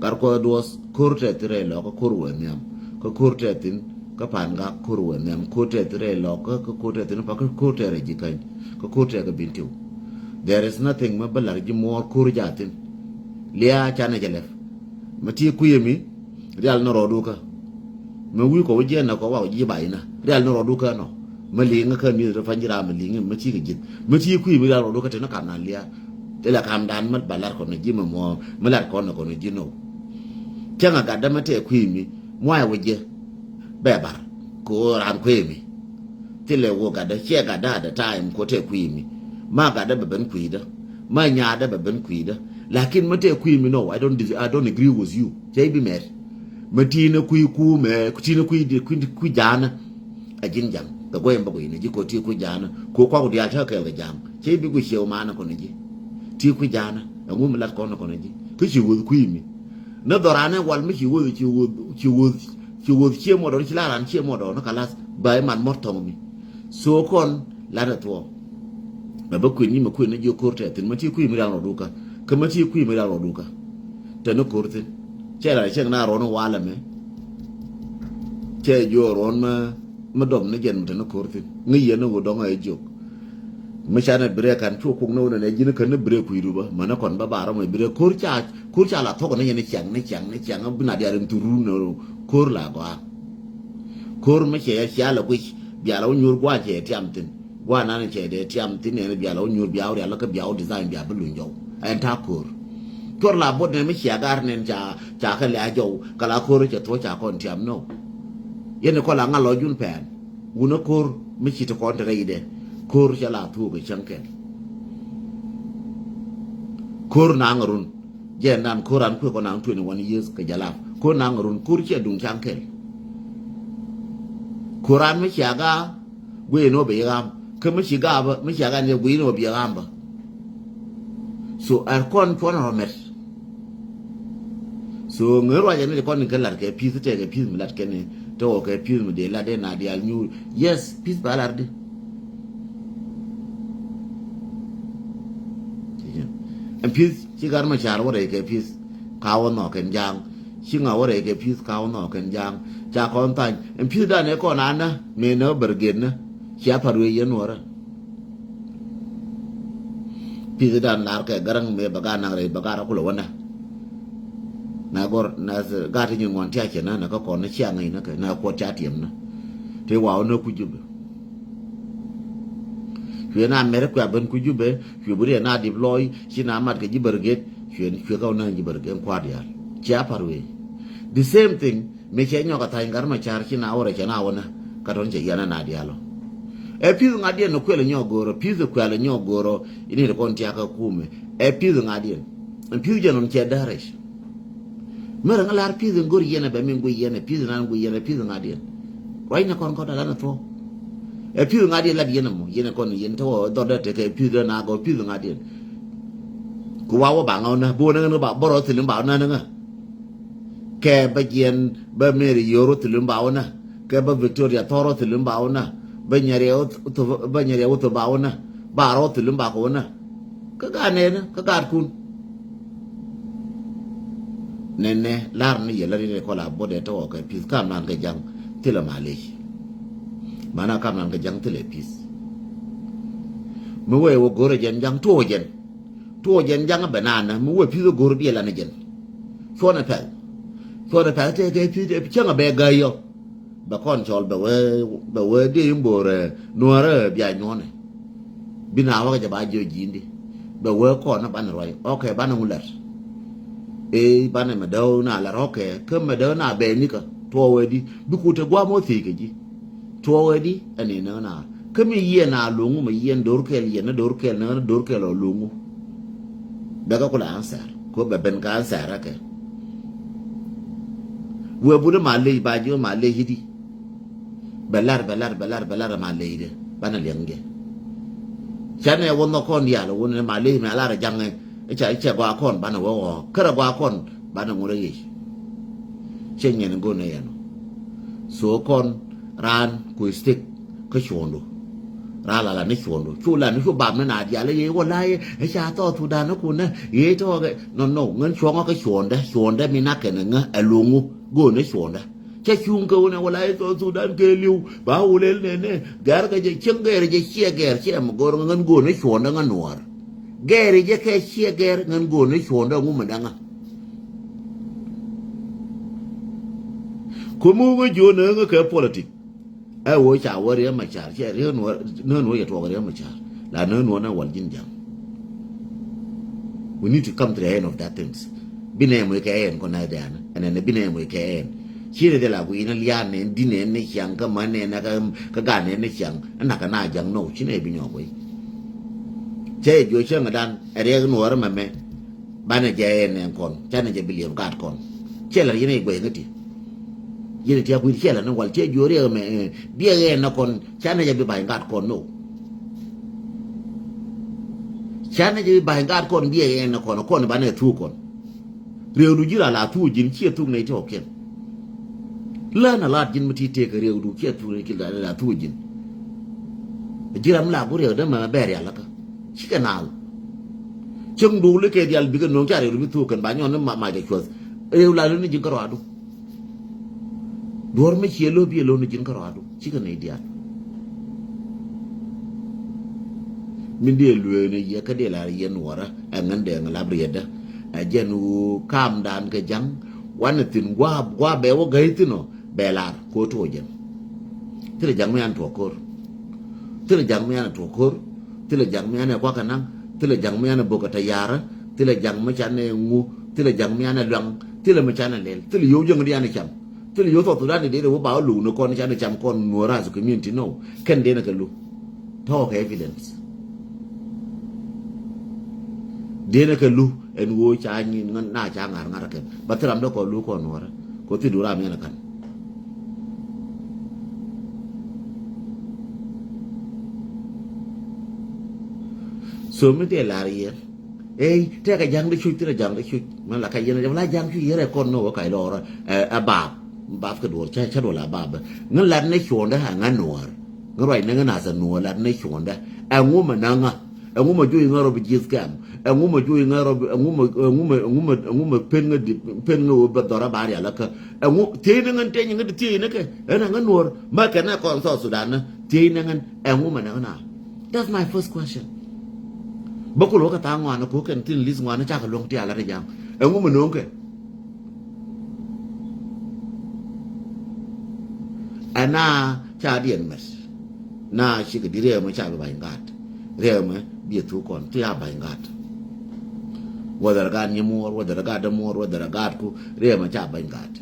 Gat kuɔth duɔth ko̱r tɛth rɛy lɔkä ko̱r wee nhiam. Kä ko̱r tɛth in kä pan gak ko̱r wee nhiam. Ko̱r tɛth rɛy lɔkä kä ko̱r tɛth in pa kä ko̱r tɛth rɛy ji̱ käny. Kä ko̱r tɛth kɛ bin tiw. There is nothing mi bä lar ji̱ muɔɔr ko̱r jathin. Liaa canɛ jɛ lɛp. Mi ti kui̱ mi rial ni rɔɔdu kä. Mi wi̱i̱ kɔ wä jiɛn nɛ kɔ wa wä ji̱ ba inä rial ni rɔɔdu kä nɔ. Mi liŋä kä mi̱th rɛ pa̱ny ji̱ ram mi liŋä mi ti kɛ ji̱th mi ti kui̱ mi rial rɔɔdu kä ti ni kam na liaa. Ti lɛ kam dan mi ba lar kɔn ni ji̱ mi muɔɔr mi lar kɔn ni kɔn ni ji̱ nɔ. Cäŋ a gat dämɛ tɛ kui̱ mi muay wä jiɛ. Bɛ bar ko ran kui̱ mi. Thilɛ wä gatdä ciɛ gatdä at the time ko tɛ kui̱ mi. Ma gatdä bɛ ben kui̱dä. Ma nyaatdä bɛ ben kui̱dä. Lakin ma tɛ kui̱ mi no, I don't dis-, I don't agree with you. Cɛ i̱ bi mɛr. Ma ti̱i̱nä kui̱ kuumɛ, ti̱i̱nä kui̱ di, kui̱, kui̱ ja̱a̱nä. A ji̱n ja̱ŋ. Kɛ guɛy in bä guiy ni ji̱ ko ti̱i̱ kui̱ ja̱a̱nä. Ko kuak ku diaal cä kɛɛl kɛ ja̱a̱ŋ. Cɛ i̱ bi guiy ciɛ wä maanä kɔn ni ji̱. Ti̱i̱ kui̱ ja̱a̱nä. Ɛŋu mi lat kɔn ni kɔn ni ji̱. Kä ci wuɔth kui̱ mi. Ni dhɔranɛ wal mi ci wuɔth, ci wuɔth, ci wuɔth, ci wuɔth ciɛ muɔdɔ, ci la ran ciɛ muɔdɔ ni kalas. Ba iman mɔr thɔŋ mi. So kɔn lat ɛ thuɔɔ. Mɛ bä kui̱n nyi mɛ kui̱n ni ji̱ ko̱r tɛ thin mɛ ti kui̱ mi ran rɔ duka. Kä mɛ ti kui̱ mi ran rɔ duka. Tɛ ni ko̱r thin. Cɛ la cɛ na rɔ ni walɛ mɛ. Cɛ jiɔ rɔ ni mɛ, mɛ dɔm ni jɛn mɛ tɛ ni ko̱r thin. Ŋi yɛn ni wä dɔŋ ɛ jiok. Mi canɛ birɛ kan cu kuk ni wä nɛ ji̱n kän ni birɛ kui̱du bä. Mɛ ni kɔn bä barɔ mɛ birɛ ko̱r ca, ko̱r ca la thok ni yɛn ni ciaŋ, ni ciaŋ, ni ciaŋ. Bi na diaal in thurun ni ko̱r la gɔaa. Ko̱r mi cɛ cia lɛ guic, bia lɛ wä nyuur gua̱a̱n cɛ tiam thin. Gua̱a̱n nan cɛ dee tiam thin ɛn bia lɛ wä nyuur bia wä rial lä kä bia wä design bia bi luny jɔw. Ɛn ta̱a̱ ko̱r. Cuɔr la bot nɛn mi cia gar nɛn ca, ca kɛ lɛ a jɔw, kɛ la ko̱r cɛ thuɔ̱c ca kɔn tiam nɔ. Yɛn kɔn la ŋa̱ lɔ jun pɛn. Wunä ko̱r mi ci ti kɔn te rɛy dɛ. Ko̱r cɛ la thuɔ̱k kɛ cäŋ kɛn. Ko̱r naŋ run. Jɛ nan ko̱r an kuɛ kɔn naŋ twenty one years kɛ jalap. Ko̱r naŋ run ko̱r cɛ duŋ caŋ kɛl. Ko̱r an mi cia gaa guiy ni wä bɛ yi ɣam. Kä mi ci gaa bä, mi cia gaa ni guiy ni wä bɛ yi ɣam bä. So ɛn kɔn cuɔn rɔ mɛt. So ŋer ruacɛ ni ti kɔn ni kɛ lat kɛ pi̱th tɛ kɛ pi̱th mi lat kɛn ni tɛ wä kɛ pi̱th mi dee lat dee na diaal nyuur. Yes, pi̱th ba lar di. Ɛn pi̱th ci gar ma car wä rɛy kɛ pi̱th ka wä nhɔk kɛn ja̱a̱ŋ. Ci ŋa wä rɛy kɛ pi̱th ka wä nhɔk kɛn ja̱a̱ŋ. Ca kɔn thany ɛn pi̱th dan ɛ kɔn anä mëë nä bär gɛn nä. Cia pa̱r wee yɛn wä rä. Pi̱th dan lar kɛ gäräŋ mëë bɛ gar naŋ rɛy bɛ gar akulɛ wä nä. Na gɔr na gar ti nyin ŋuan tia cɛ nä nä kä kɔn nä cia ŋäc nä kɛ nä kuɔt ca tiɛm nä. Ti wa wä nä ku Jubɛ. Cuɛ na mɛr kuɛ ben ku Jubɛ, cuɛ bi riɛ na dip lɔy, ci na mat kɛ ji̱ bär gɛt, cuɛ, cuɛ kä wä na ji̱ bär gɛt kua̱r diaal. Cia pa̱r wee. The same thing, mi cɛ nyɔk a tha̱ny gar ma car ci na wä rɛ cɛ na wä na, ka tɔn cɛ yɛn a na diaal ɔ. Ɛ pi̱th ŋa̱diɛn ni kuɛl nyɔk go̱o̱rɔ, pi̱th kuɛl nyɔk go̱o̱rɔ, ini ri kɔn tiakä kumɛ. Ɛ pi̱th ŋa̱diɛn. Ɛn pi̱th jɛn ɔn cɛ däärɛc. Mɛrɛ ŋa lar pi̱th in go̱r yɛn ɛ bɛ min guiy yɛn ɛ pi̱th nan guiy yɛn ɛ pi̱th ŋa̱diɛn. Ruacnɛ kɔn kɔn dalan ɛ thuɔ̱k. Ɛ pi̱th ŋa̱diɛn lat yɛn ɛmɔ yɛn ɛ kɔn yɛn te wä dhɔr dee tekɛ pi̱th dee na gɔr pi̱th ŋa̱diɛn. Ku wa wä ba ŋa wä nä bi wä nä ŋä ba bärɔ thilim ba wä nä nä ŋä. Kɛ bä jiɛn bä Mary Yoro thilim ba wä nä. Kɛ bä Victoria Thɔrɔ thilim ba wä nä. Bä nyɛriɛ wä th-, bä nyɛriɛ wä thop ba wä nä. Ba rɔ thilim ba kɛ wä nä. Kä gaat nɛɛni kä gaatkun. Nɛnɛ lar ni yɛ la ri ni kɔla bot ɛ tɔwɔ kɛ pi̱th kam nan kɛ jaŋ thilɛ malic. Mana kam nan kɛ jaŋ thilɛ pi̱th. Mi wee wä go̱rɛ jɛn jaŋ tuɔ jɛn. Tuɔ jɛn jaŋ bɛ nanɛ mi wee pi̱th wä go̱rɛ biɛ lan jɛn. Cuɔnɛ pɛl. Cuɔnɛ pɛl tɛ kɛ pi̱th cäŋ a bɛ gäy yɔ. Bɛ kɔn cɔl bɛ wee, bɛ wee di in bo̱o̱rɛ nuɔ̱ɔ̱rɛ bia nyuɔ̱nɛ. Bi na wä kɛ jɛ ba jiɔ ji̱i̱n di. Bɛ wee kɔn ni banɛ ruac. Ok, banɛ ŋu lɛt. Ëë banɛ mɛ däw na la rɔ̱kɛ kä mɛ däw na bɛ nikä tuɔɔk ɛ di bi kut te guam wä thiec kɛ ji̱. Tuɔɔk ɛ di ɛn in näk na kä mi yiɛn a lo̱ŋ mɛ yiɛn do̱r kɛl yiɛn ni do̱r kɛl näk ni do̱r kɛl ɔ lo̱ŋ. Bɛ kä kula answer ko bɛ ben kä answer akɛ. Wee but ma lec ba ji̱ ma lec i̱di. Bɛ lar bɛ lar bɛ lar bɛ lar ma lec de banɛ liɛŋ jɛ. Canɛ wä nhɔk kɔn diaal wä ni ma lec mɛ a lar jaŋɛ. Ica ica gɔaa kɔn banɛ wä ɣɔɔ kärɛ gɔaa kɔn banɛ ŋurɛ yec. Cɛ nyɛn go̱n ɛ yɛn. So kɔn raan ku stik kä cuɔ̱ndu. Raan la la ni cuɔ̱ndu cu la ni cu bam ni na diaal yec wä la yec ica thɔɔk thuk dan ni kun nɛ yec tɔɔkɛ. Nɔ nɔ ŋän cuɔ̱ŋɔ kä cuɔ̱ndɛ cuɔ̱ndɛ mi nakɛ ni ŋä ɛ luŋu go̱n ni cuɔ̱ndɛ. Cɛ cuŋ kɛ wunɛ wala i̱ South Sudan kɛ li̱w ba wulel nɛnɛ. Gɛr kɛ jɛ cieŋ gɛr jɛ ciɛ gɛr ciɛ mɛ gɔr ŋän go̱o̱n i̱ cuɔ̱ndä ŋän nuɔɔr. Gɛr jɛ kɛ ciɛ gɛr ŋän go̱o̱n i̱ cuɔ̱ndä ŋumɛ däŋä. Ko̱mi wä jiön ŋä kɛ politik. Ɛ wä ca wä Riek Machar cɛ Riek nuɔɔr nä nuɔɔr yɛ tuɔk Riek Machar la nä nuɔɔr nä wal ji̱n ja̱ŋ. We need to come to the end of that things. Bi nɛ moc kɛ ɛn kɔn nɛ dɛn ɛn ɛn bi nɛ moc kɛ ɛn. Ci rɛ dɛ la ku in a lian nɛ di nɛ ni ciaŋ kä ma nɛ na kä kä ga nɛ ni ciaŋ. Ɛn na ka na jaŋ no ci nɛ bi nyɔ koi. Cɛ jɔ cɛ ŋa dan ɛ rɛ nuɔr mɛ mɛ. Banɛ jɛ ɛn nɛ kɔn ca nɛ jɛ bi liɛp gat kɔn. Cɛ la yɛn ɛ guɛ ŋa ti. Yɛn ti a kui̱ cɛ la ni wal cɛ jɔ rɛ mɛ bi ɛ ɛn nɛ kɔn ca nɛ jɛ bi ba̱ny gat kɔn no. Canɛ jɛ bi ba̱ny gaat kɔn biɛ yɛn nɛ kɔn kɔn banɛ thuk kɔn. Riɛwdu ji̱ ra la thuk ji̱n ciɛ thuk nɛy ti ɔkiɛn. Län a lat ji̱n mi ti tëëk kɛ riɛwdu ciɛ thuk nɛy ti la thuk ji̱n. Ji̱ ram la ku riɛw dämɛ bɛ rial kä cikɛ naal. Cäŋ duul ikɛ dial bikɛ no̱o̱ŋ ca riɛwdu bi thuk kɛn ba nyɔn ni mac kɛ cuɔth. Riɛw la luni ji̱n kä rɔadu. Duɔ̱r mi cie lo̱p yɛ lo̱n ji̱n kä rɔadu cikɛ nɛy diaal. Min diɛ lueeni yɛ kä diɛ lar yɛ nuɔrä ɛ ŋän dee ŋä lap riɛtdä. Ɛ jɛn wu kaamdan kɛ ja̱ŋ wanɛ thi̱n gua̱a̱p gua̱a̱p bɛ wä gäy thi̱n ɔ bɛ lar ko̱ tuɔɔ jɛn. Thilɛ ja̱ŋ mi an tuɔɔk ko̱r. Thilɛ ja̱ŋ mi an tuɔɔk ko̱r. Thilɛ ja̱ŋ mi an ɛ kuakä naŋ. Thilɛ ja̱ŋ mi an ɛ bo̱k ɛ tɛ ya̱rä. Thilɛ ja̱ŋ mi can ɛ ŋu. Thilɛ ja̱ŋ mi an ɛ luaŋ. Thilɛ mi can ɛ lɛl thilɛ yo̱w jäŋ di an ɛ cam. Thilɛ yo̱w thɔk thudan di dee wä ba wä luk ni kɔn can ɛ cam kɔn nuɔ̱ɔ̱r as a community no. Kɛn dee ni kɛ luk. Tɔ̱ kɛ evidence. Dee ni kɛ luk ɛn ɣöö ca nyin na ca ŋa̱r ŋa̱r kɛn ba thi ram dee kɔn luk kɔn nuɔ̱ɔ̱rä. Kɔ thi du ram yɛn ɛ ka̱n. So mi dee lar yɛ. Ey tɛkɛ ja̱ŋ di cuc thilɛ ja̱ŋ di cuc. Mɛ la ka yɛn a jɛ la ja̱ŋ cuc yɛrɛ kɔn ni wä kac lɔrä. Ɛ baap baap kɛ duɔr cä cä duɔl a baap bä. Ŋä lat ni cuɔndä a ŋä nuɔr. Ŋä ruac ni ŋä nath a nuɔr lat ni cuɔndä. Ɛ ŋu mɛ naŋä. Ɛ ŋu mɛ juɔc ŋä rɔ bi ji̱th kɛm. Ɛ ŋu mɛ juɔc ŋä rɔ bi ɛ ŋu mɛ ɛ ŋu mɛ ɛ ŋu mɛ ɛ ŋu mɛ pen ŋä di pen ŋä wä bä dhɔr a ba rial kä. Ɛ ŋu thiec ni ŋä teny ŋä di thiec ni kɛ. Ɛ na ŋä nuɔr mɛ kɛ nɛ kɔn South Sudan ni thiec ni ŋä ɛ ŋu mɛ naŋä na. That's my first question. Bä kul wä kɛ tha̱a̱ŋ ŋuan kuk kɛn thin li̱th ŋuan cakɛ luäŋ ti a lat ɛ ja̱a̱ŋ. Ɛŋu mi no̱o̱ŋ kɛ? Ɛna ca diɛn mɛth. Na cikɛ di riɛmɛ ca bi ba̱ny gaat. Riɛmɛ biɛ thuk kɔn ti a ba̱ny gaat. Whether gaat nyi muɔr, whether gaat dämuɔr, whether gaat ku riɛmɛ ca ba̱ny gaat.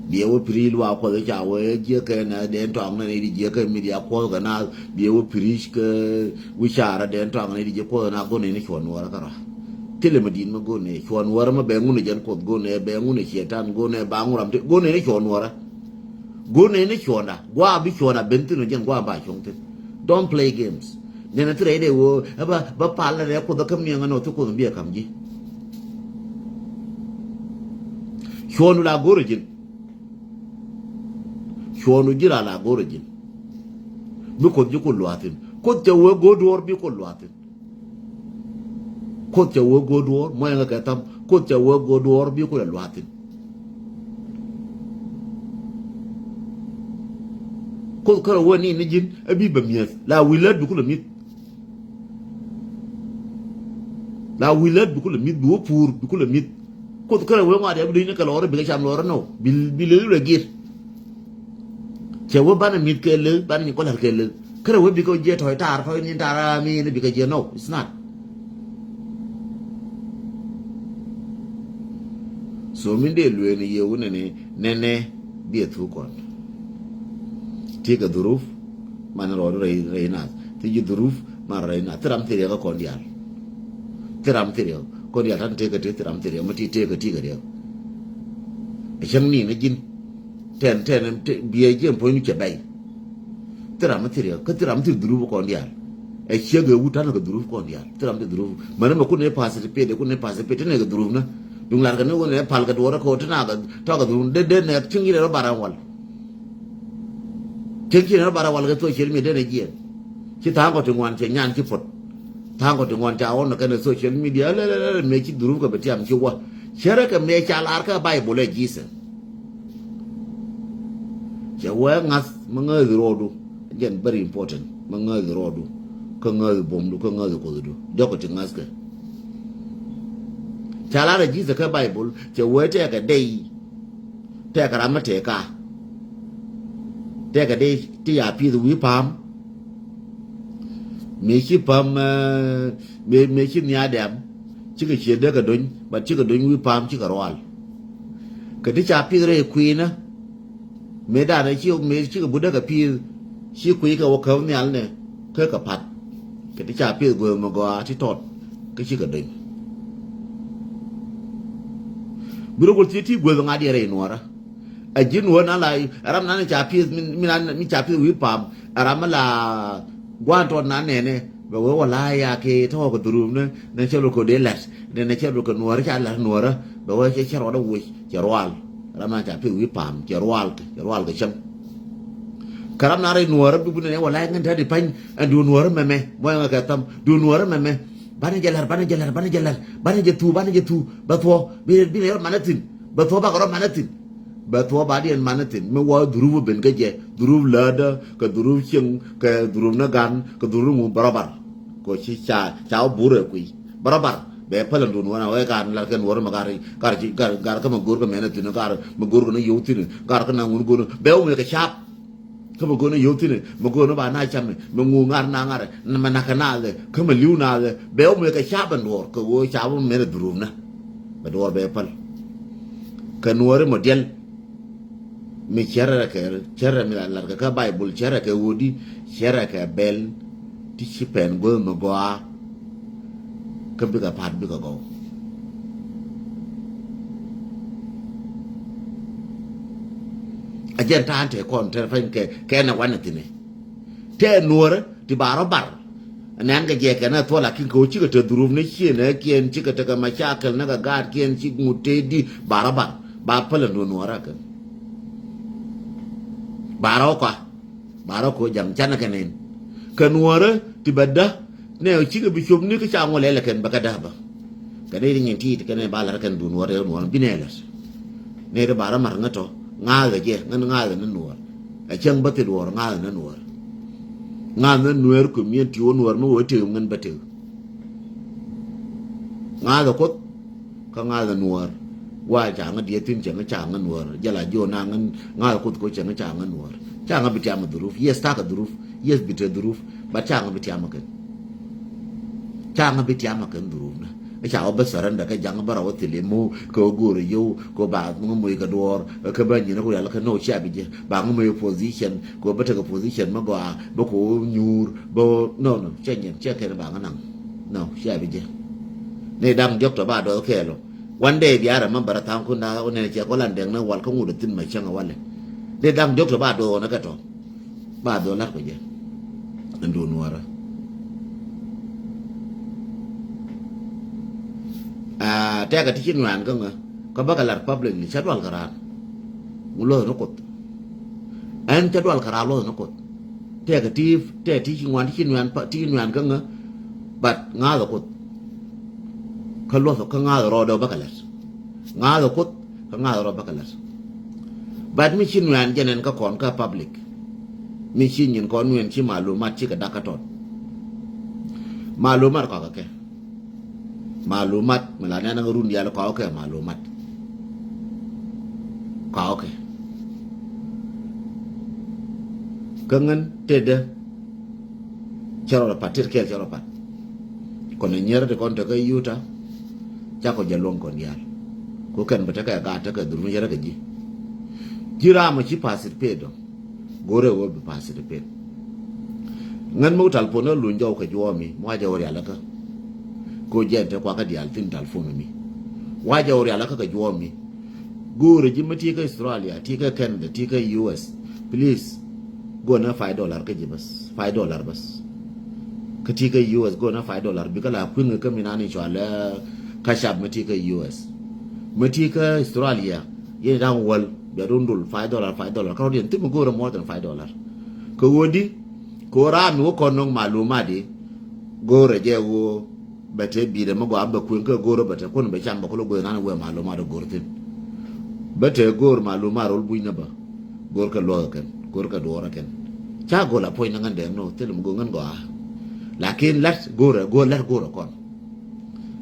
Biɛ wä piri luaak kuɔth ca wee jiɛ kɛ nɛ dee tɔŋ nɛ ni di jiɛ kɛ mi di a kuɔth kɛ na biɛ wä piri kɛ wi̱caarä dee tɔŋ nɛ di jiɛ kuɔth na gon ni cuɔn nuɔrä kɛ rɔ. Thilɛ mi di̱t mi gon ni cuɔn nuɔrä mi bɛ ŋun ni jɛn kuɔth gon ni bɛ ŋun ni cietan gon ni ba ŋun ram ti gon ni cuɔn nuɔrä. Gon ni cuɔnda gua bi cuɔnda ben thin ni jɛn gua ba cuɔŋ thin. Don't play games. Nɛnɛ thilɛ idɛ woo ɛ ba ba pal nɛ rɛ kuoth kä miɛŋ nɔ thi kuoth biɛ kam ji̱. Cuɔndu la go̱rɛ ji̱n. Cuɔndu ji̱ la la go̱rɛ ji̱n. Bi kuoth ji̱ kul luathin kuoth cɛ wee go̱r duɔr bi kul luathin. Kuoth cɛ wee go̱o̱r duɔ̱ɔ̱r muɔ̱yɛ ŋä kɛ tham kuoth cɛ wee go̱o̱r duɔ̱ɔ̱r bi kuoth ɛ luaathin. Kuoth kärɛ wee ni ni ji̱n ɛ bi bɛ mi̱eth la wi̱i̱ lät bi kulɛ mi̱th. La wi̱i̱ lät bi kulɛ mi̱th bi wä puur bi kulɛ mi̱th. Kuoth kärɛ wee ŋɔaat yɛ bi duc ni kɛ lɔɔri bi kɛ cam lɔɔri nɔ bi bi lel wɛ gir. Cɛ wee banɛ mi̱th kɛ lel banɛ nyi kɔlɛr kɛ lel kärɛ wee bikɛ jiɛ tɔ̱ tar tɔ̱ ni tar mi ni bikɛ jiɛ no it's not. So min dee lueeni yɛ wunɛ ni nɛnɛ biɛ thuk kɔn. Ti kɛ dhuruf man rɔɔdu rɛy rɛy nath. Ti ji̱ dhuruf man rɛy nath. Ti ram thiriɛ kɛ kɔn diaal. Ti ram thiriɛ kɔn diaal tan tekɛ ti ti ram thiriɛ ma ti tekɛ ti kɛ diaal. Ɛ cäŋ ni na ji̱n. Tɛn tɛn biɛ jiɛn puɔ̱ny cɛ bɛy. Thil ram mi thil riɛk kä thil ram mi thil dhuruf kɔn diaal. Ɛ ciek ɛ wut tanɛ kɛ dhuruf kɔn diaal. Thil ram mi thil dhuruf mɛnɛ mɛ kun ni participate kun ni participate ni kɛ dhuruf ni. Duŋ lar kɛ ni wun ni pal kɛ duɔrɛ kɛ wut ti na kɛ tɔk kɛ dhuruf ni dee dee nɛ cieŋ ci ni rɔ bar ɛ wal. Cieŋ ci ni rɔ bar ɛ wal kɛ social media ni jiɛn. Ci tha̱a̱ŋ kɔ ti ŋuan cɛ nyan ci pot. Tha̱a̱ŋ kɔ ti ŋuan ca ɣɔn kɛn social media lɛ lɛ lɛ mɛ ci dhuruf kɛ bɛ tiam ci wä. Cɛ rɛ kɛ mɛ ca lar kä Bible ɛ Jesus. Cɛ wee ŋa̱th mi ŋäthi rɔɔdu. Jɛn very important mi ŋäthi rɔɔdu. Kä ŋäthi bomdu kä ŋäthi kuothdu jɔk ti ŋa̱thkɛ. Ca lar ɛ Jesus kä Bible cɛ wee tɛkɛ dey. Tɛkɛ ram mi tɛka. Tɛkɛ dey ti ya pi̱th wi̱i̱ pa̱a̱m. Mëë ci päm mëë mëë ci nhiaar dɛm. Cikɛ cië dee kɛ dony but cikɛ dony wi̱i̱ pa̱a̱m cikɛ rual. Kɛ ti ca pi̱th rɛy kui̱nä. Mëë danɛ ci mëë cikɛ but dee kɛ pi̱th. Ci kui̱ kɛ wä käp nhial nɛ kä kɛ pa̱t. Kɛ ti ca pi̱th guäth mi gɔaa ti tɔt kä cikɛ dony. Bi rɔ gol thiee ti guäth ŋa̱t yɛ rɛy nuɔrä. A ji̱n wä na la ram na ni ca pieth mi na mi ca pieth wi̱i̱ pam a ram mi la guan tɔt na nɛnɛ. Bɛ wee wala ya kɛ tɔk kɛ dhurum ni ni cɛ lok kɛ dee lɛt ni ni cɛ lok kɛ nuɔrä ca lɛt nuɔrä. Bɛ wee cɛ cɛ rɔɔdɛ wuc cɛ rual. Ram na ca pieth wi̱i̱ pam cɛ rual kɛ cɛ rual kɛ cäŋ. Kä ram na rɛy nuɔrä bi bi ni wala ŋän te di pa̱ny ɛn du nuɔrä mɛmɛ mɔ ɛn kɛ tham du nuɔrä mɛmɛ. Banɛ jɛ lɛr banɛ jɛ lɛr banɛ jɛ lɛr banɛ jɛ thu banɛ jɛ thu bɛ thuɔ bi ni yɔr manɛ thin. Bɛ thuɔ bakɛ rɔ manɛ thin. Bɛ thuɔ ba diɛn manɛ thin mi wä dhuruf ben kä jɛ dhuruf lädä kɛ dhuruf cieŋ kɛ dhuruf ni gan kɛ dhuruf ŋu bärɔbar. Kɛ ci ca ca wä burɛ kui̱ bärɔbar. Bɛ pälä dun wä na wee gan lar kɛ nuɔr mɛ gar gar gar kä mɛ go̱r kɛ mɛnɛ thin gar mɛ go̱r kɛ ni yow thin gar kä na ŋun go̱r bɛ wä mɛ kɛ cap. Kä mɛ go̱o̱n ɛ yio̱w thi̱n ɛ mɛ go̱o̱n ɛ ba na camɛ mɛ ŋuuŋ ŋa̱r na ŋa̱r ɛ mɛ nakä naath ɛ kä mɛ li̱w naath ɛ bɛ wä mëë kɛ cap ɛn duɔ̱ɔ̱r kɛ ɣöö cap wä mɛn ɛ dhurupnä. Bɛ duɔ̱ɔ̱r bɛ päl kɛ nuɔ̱ɔ̱ri mɔ diɛl. Mi cärɛ kɛ cärɛ mi la lat kɛ kä Baibul cärɛ kɛ ɣöödi cärɛ kɛ bɛl ti ci pɛn go̱o̱th mɛ gɔaa. Kä bikɛ pa̱a̱t bikɛ gɔw. A jɛn ta̱a̱n te kɔn te pɛny kɛ kɛ nɛ wanɛ thi̱n ɛ. Tɛ nuɔrä ti ba rɔ bar. Nɛn kɛ jɛ kɛ nɛ thuɔl lakin kɛ wä cikɛ te dhurupni ciɛ nɛ kiɛn cikɛ tekɛ macakɛl nɛ kɛ gaatkiɛn ci ŋut te di ba rɔ bar ba päl ɛn duɔ̱n nuɔrä kɛ. Ba rɔ kɔa. Ba rɔ ko̱ ja̱ŋ canɛ kɛ nɛn kɛ nuɔ̱ɔ̱rä ti bɛ däk. Nɛ cikɛ bi cop ni kä ca ŋuɔ lɛl kɛn bɛ kɛ däk bä. Kɛ nɛy ti nyin ti̱i̱t kɛ nɛy ba la̱r kɛn duun nuɔ̱ɔ̱r rɛw nuɔ̱ɔ̱r bi nɛ la̱r. Nɛy ti ba rɔ ma̱r ŋä tɔ ŋa̱a̱th kɛ jɛ ŋän ŋa̱a̱th ni nuɔ̱ɔ̱r. Ɛ cäŋ bä thil wuɔ̱ɔ̱r ŋa̱a̱th ni nuɔ̱ɔ̱r. Ŋa̱a̱th ni nuɛɛr community wä nuɔ̱ɔ̱r mi wä tëë ŋän bä tëë. Ŋa̱a̱th ɛ kuoth kä ŋa̱a̱th ɛ nuɔ̱ɔ̱r. Gua̱a̱ ca ŋä dieth thi̱n cɛ ŋä ca ŋä nuɔ̱ɔ̱r jɛ la jiɔ na ŋä ŋa̱a̱th ɛ kuoth ko̱ cɛ ŋä ca ŋä nuɔ̱ɔ̱r. Ca ŋä bi tiam ɛ dhuruf yes takɛ dhuruf yes bi te dhuruf. But ca ŋä bi tiam ɛ kɛn. Ca ŋä bi tiam ɛ kɛn dhuruf nä. Ca wä bä surrender kä jaŋ bä rɔ wä thil imu kɛ wä go̱o̱r ɛ yio̱w kɛ wä ba ŋä moc kɛ duɔ̱ɔ̱r kɛ bä nyin ɛ ku rial kä nɔ cia bi jɛ ba ŋä moc ɛ position kɛ wä bä tekɛ position mä gɔaa bä kɛ wä nyuur bä wä no no cɛ nyin cɛ kɛn ba ŋä naŋ. No cia bi jɛ. Ni da̱ŋ diɔ̱k tɔ ba dɔth kɛɛl ɔ. One day bia remember a tha̱a̱ŋ kun da̱a̱ wä nɛn ciɛ kɔ lan dɛŋ ni wal kä ŋut a thi̱n ma cäŋ a walɛ. Ni da̱ŋ diɔ̱k tɔ ba dɔth ɔ ni kɛ tɔ. Ba dho̱ la̱t kɔ jɛ. Ɛn duun nuɔ̱ɔ̱rä. Aa tɛkɛ ti ci nuan kä ŋä kä bäkɛ lat publicly cä dual kɛ raan. Ŋu luɔth ni kuoth. Ɛn cä dual kɛ raan luɔth ni kuoth. Tɛkɛ ti tɛkɛ ti ci ŋuan ti ci nuan pa ti ci nuan kä ŋä. But ŋa̱a̱th ɛ kuoth. Kä luɔth kä ŋa̱a̱th ɛ rɔɔdɛ bäkɛ lat. Ŋa̱a̱th ɛ kuoth kä ŋa̱a̱th ɛ rɔɔdɛ bäkɛ lat. But mi ci nuɛn jɛ nɛn kä kɔn kä public. Mi ci nyin kɔn nuɛn ci malumat cikɛ dak kä tɔt. Malumat kɔakɛ kɛ. Malumat mi la nɛn kä run diaal kɔakɛ kɛ malumat. Kɔakɛ kɛ. Kä ŋän tetdä. Cɛ rɔ pat tet kɛɛl cɛ rɔ pat. Kɔn ɛ nyier ti kɔn te kä yuta. Cakɔ jɛ luɔ̱ŋ kɔn diaal. Ko kɛn bɛ tekɛ gaat tekɛ dhurun yɛrɛ kɛ ji̱. Ji̱ ram a ci participate dɔ. Go̱rɛ wä bi participate. Ŋän mi wä talpon ɛ luny jɔw kɛ juɔɔm mi mi wa jɛ wä rial kä. Ko jɛn te kua kä dial thin talpon mi. Wa jɛ wä rial kä kɛ juɔɔm mi. Go̱rɛ ji̱ mi ti kä Australia, ti kä Canada, ti kä U S. Please. Go̱nɛ five dollar kä ji̱ bäs. Five dollar bäs. Kä ti kä U S go̱nɛ five dollar. Bikɛ la kui̱ŋ kä mi nani cual ɛ Cash App mi ti kä U S. Mi ti kä Australia. Yɛn da̱ŋ wäl. Bia dun dul five dollar, five dollar. Kä rɔ̱diɛn thim go̱rɛ more than five dollar. Kä wä di. Kä wä ram mi wä kɔn nɔŋ malumat di. Go̱rɛ jɛ wä. Bɛ te bi̱i̱dɛ mi gɔaa bɛ kueŋ kä go̱r bɛ te kun bɛ cam bɛ kolo gueth nan wee malumat go̱r thin. Bɛ te go̱r malumat rol buc nä bä. Go̱r kɛ luɔk kɛn, go̱r kɛ duɔɔr kɛn. Ca go̱l a puɔ̱ny ni ŋän dɛɛm ni wä thil mi go̱r ŋän gɔaa. Lakin lat go̱r ɛ, go̱r lat go̱r ɛ kɔn.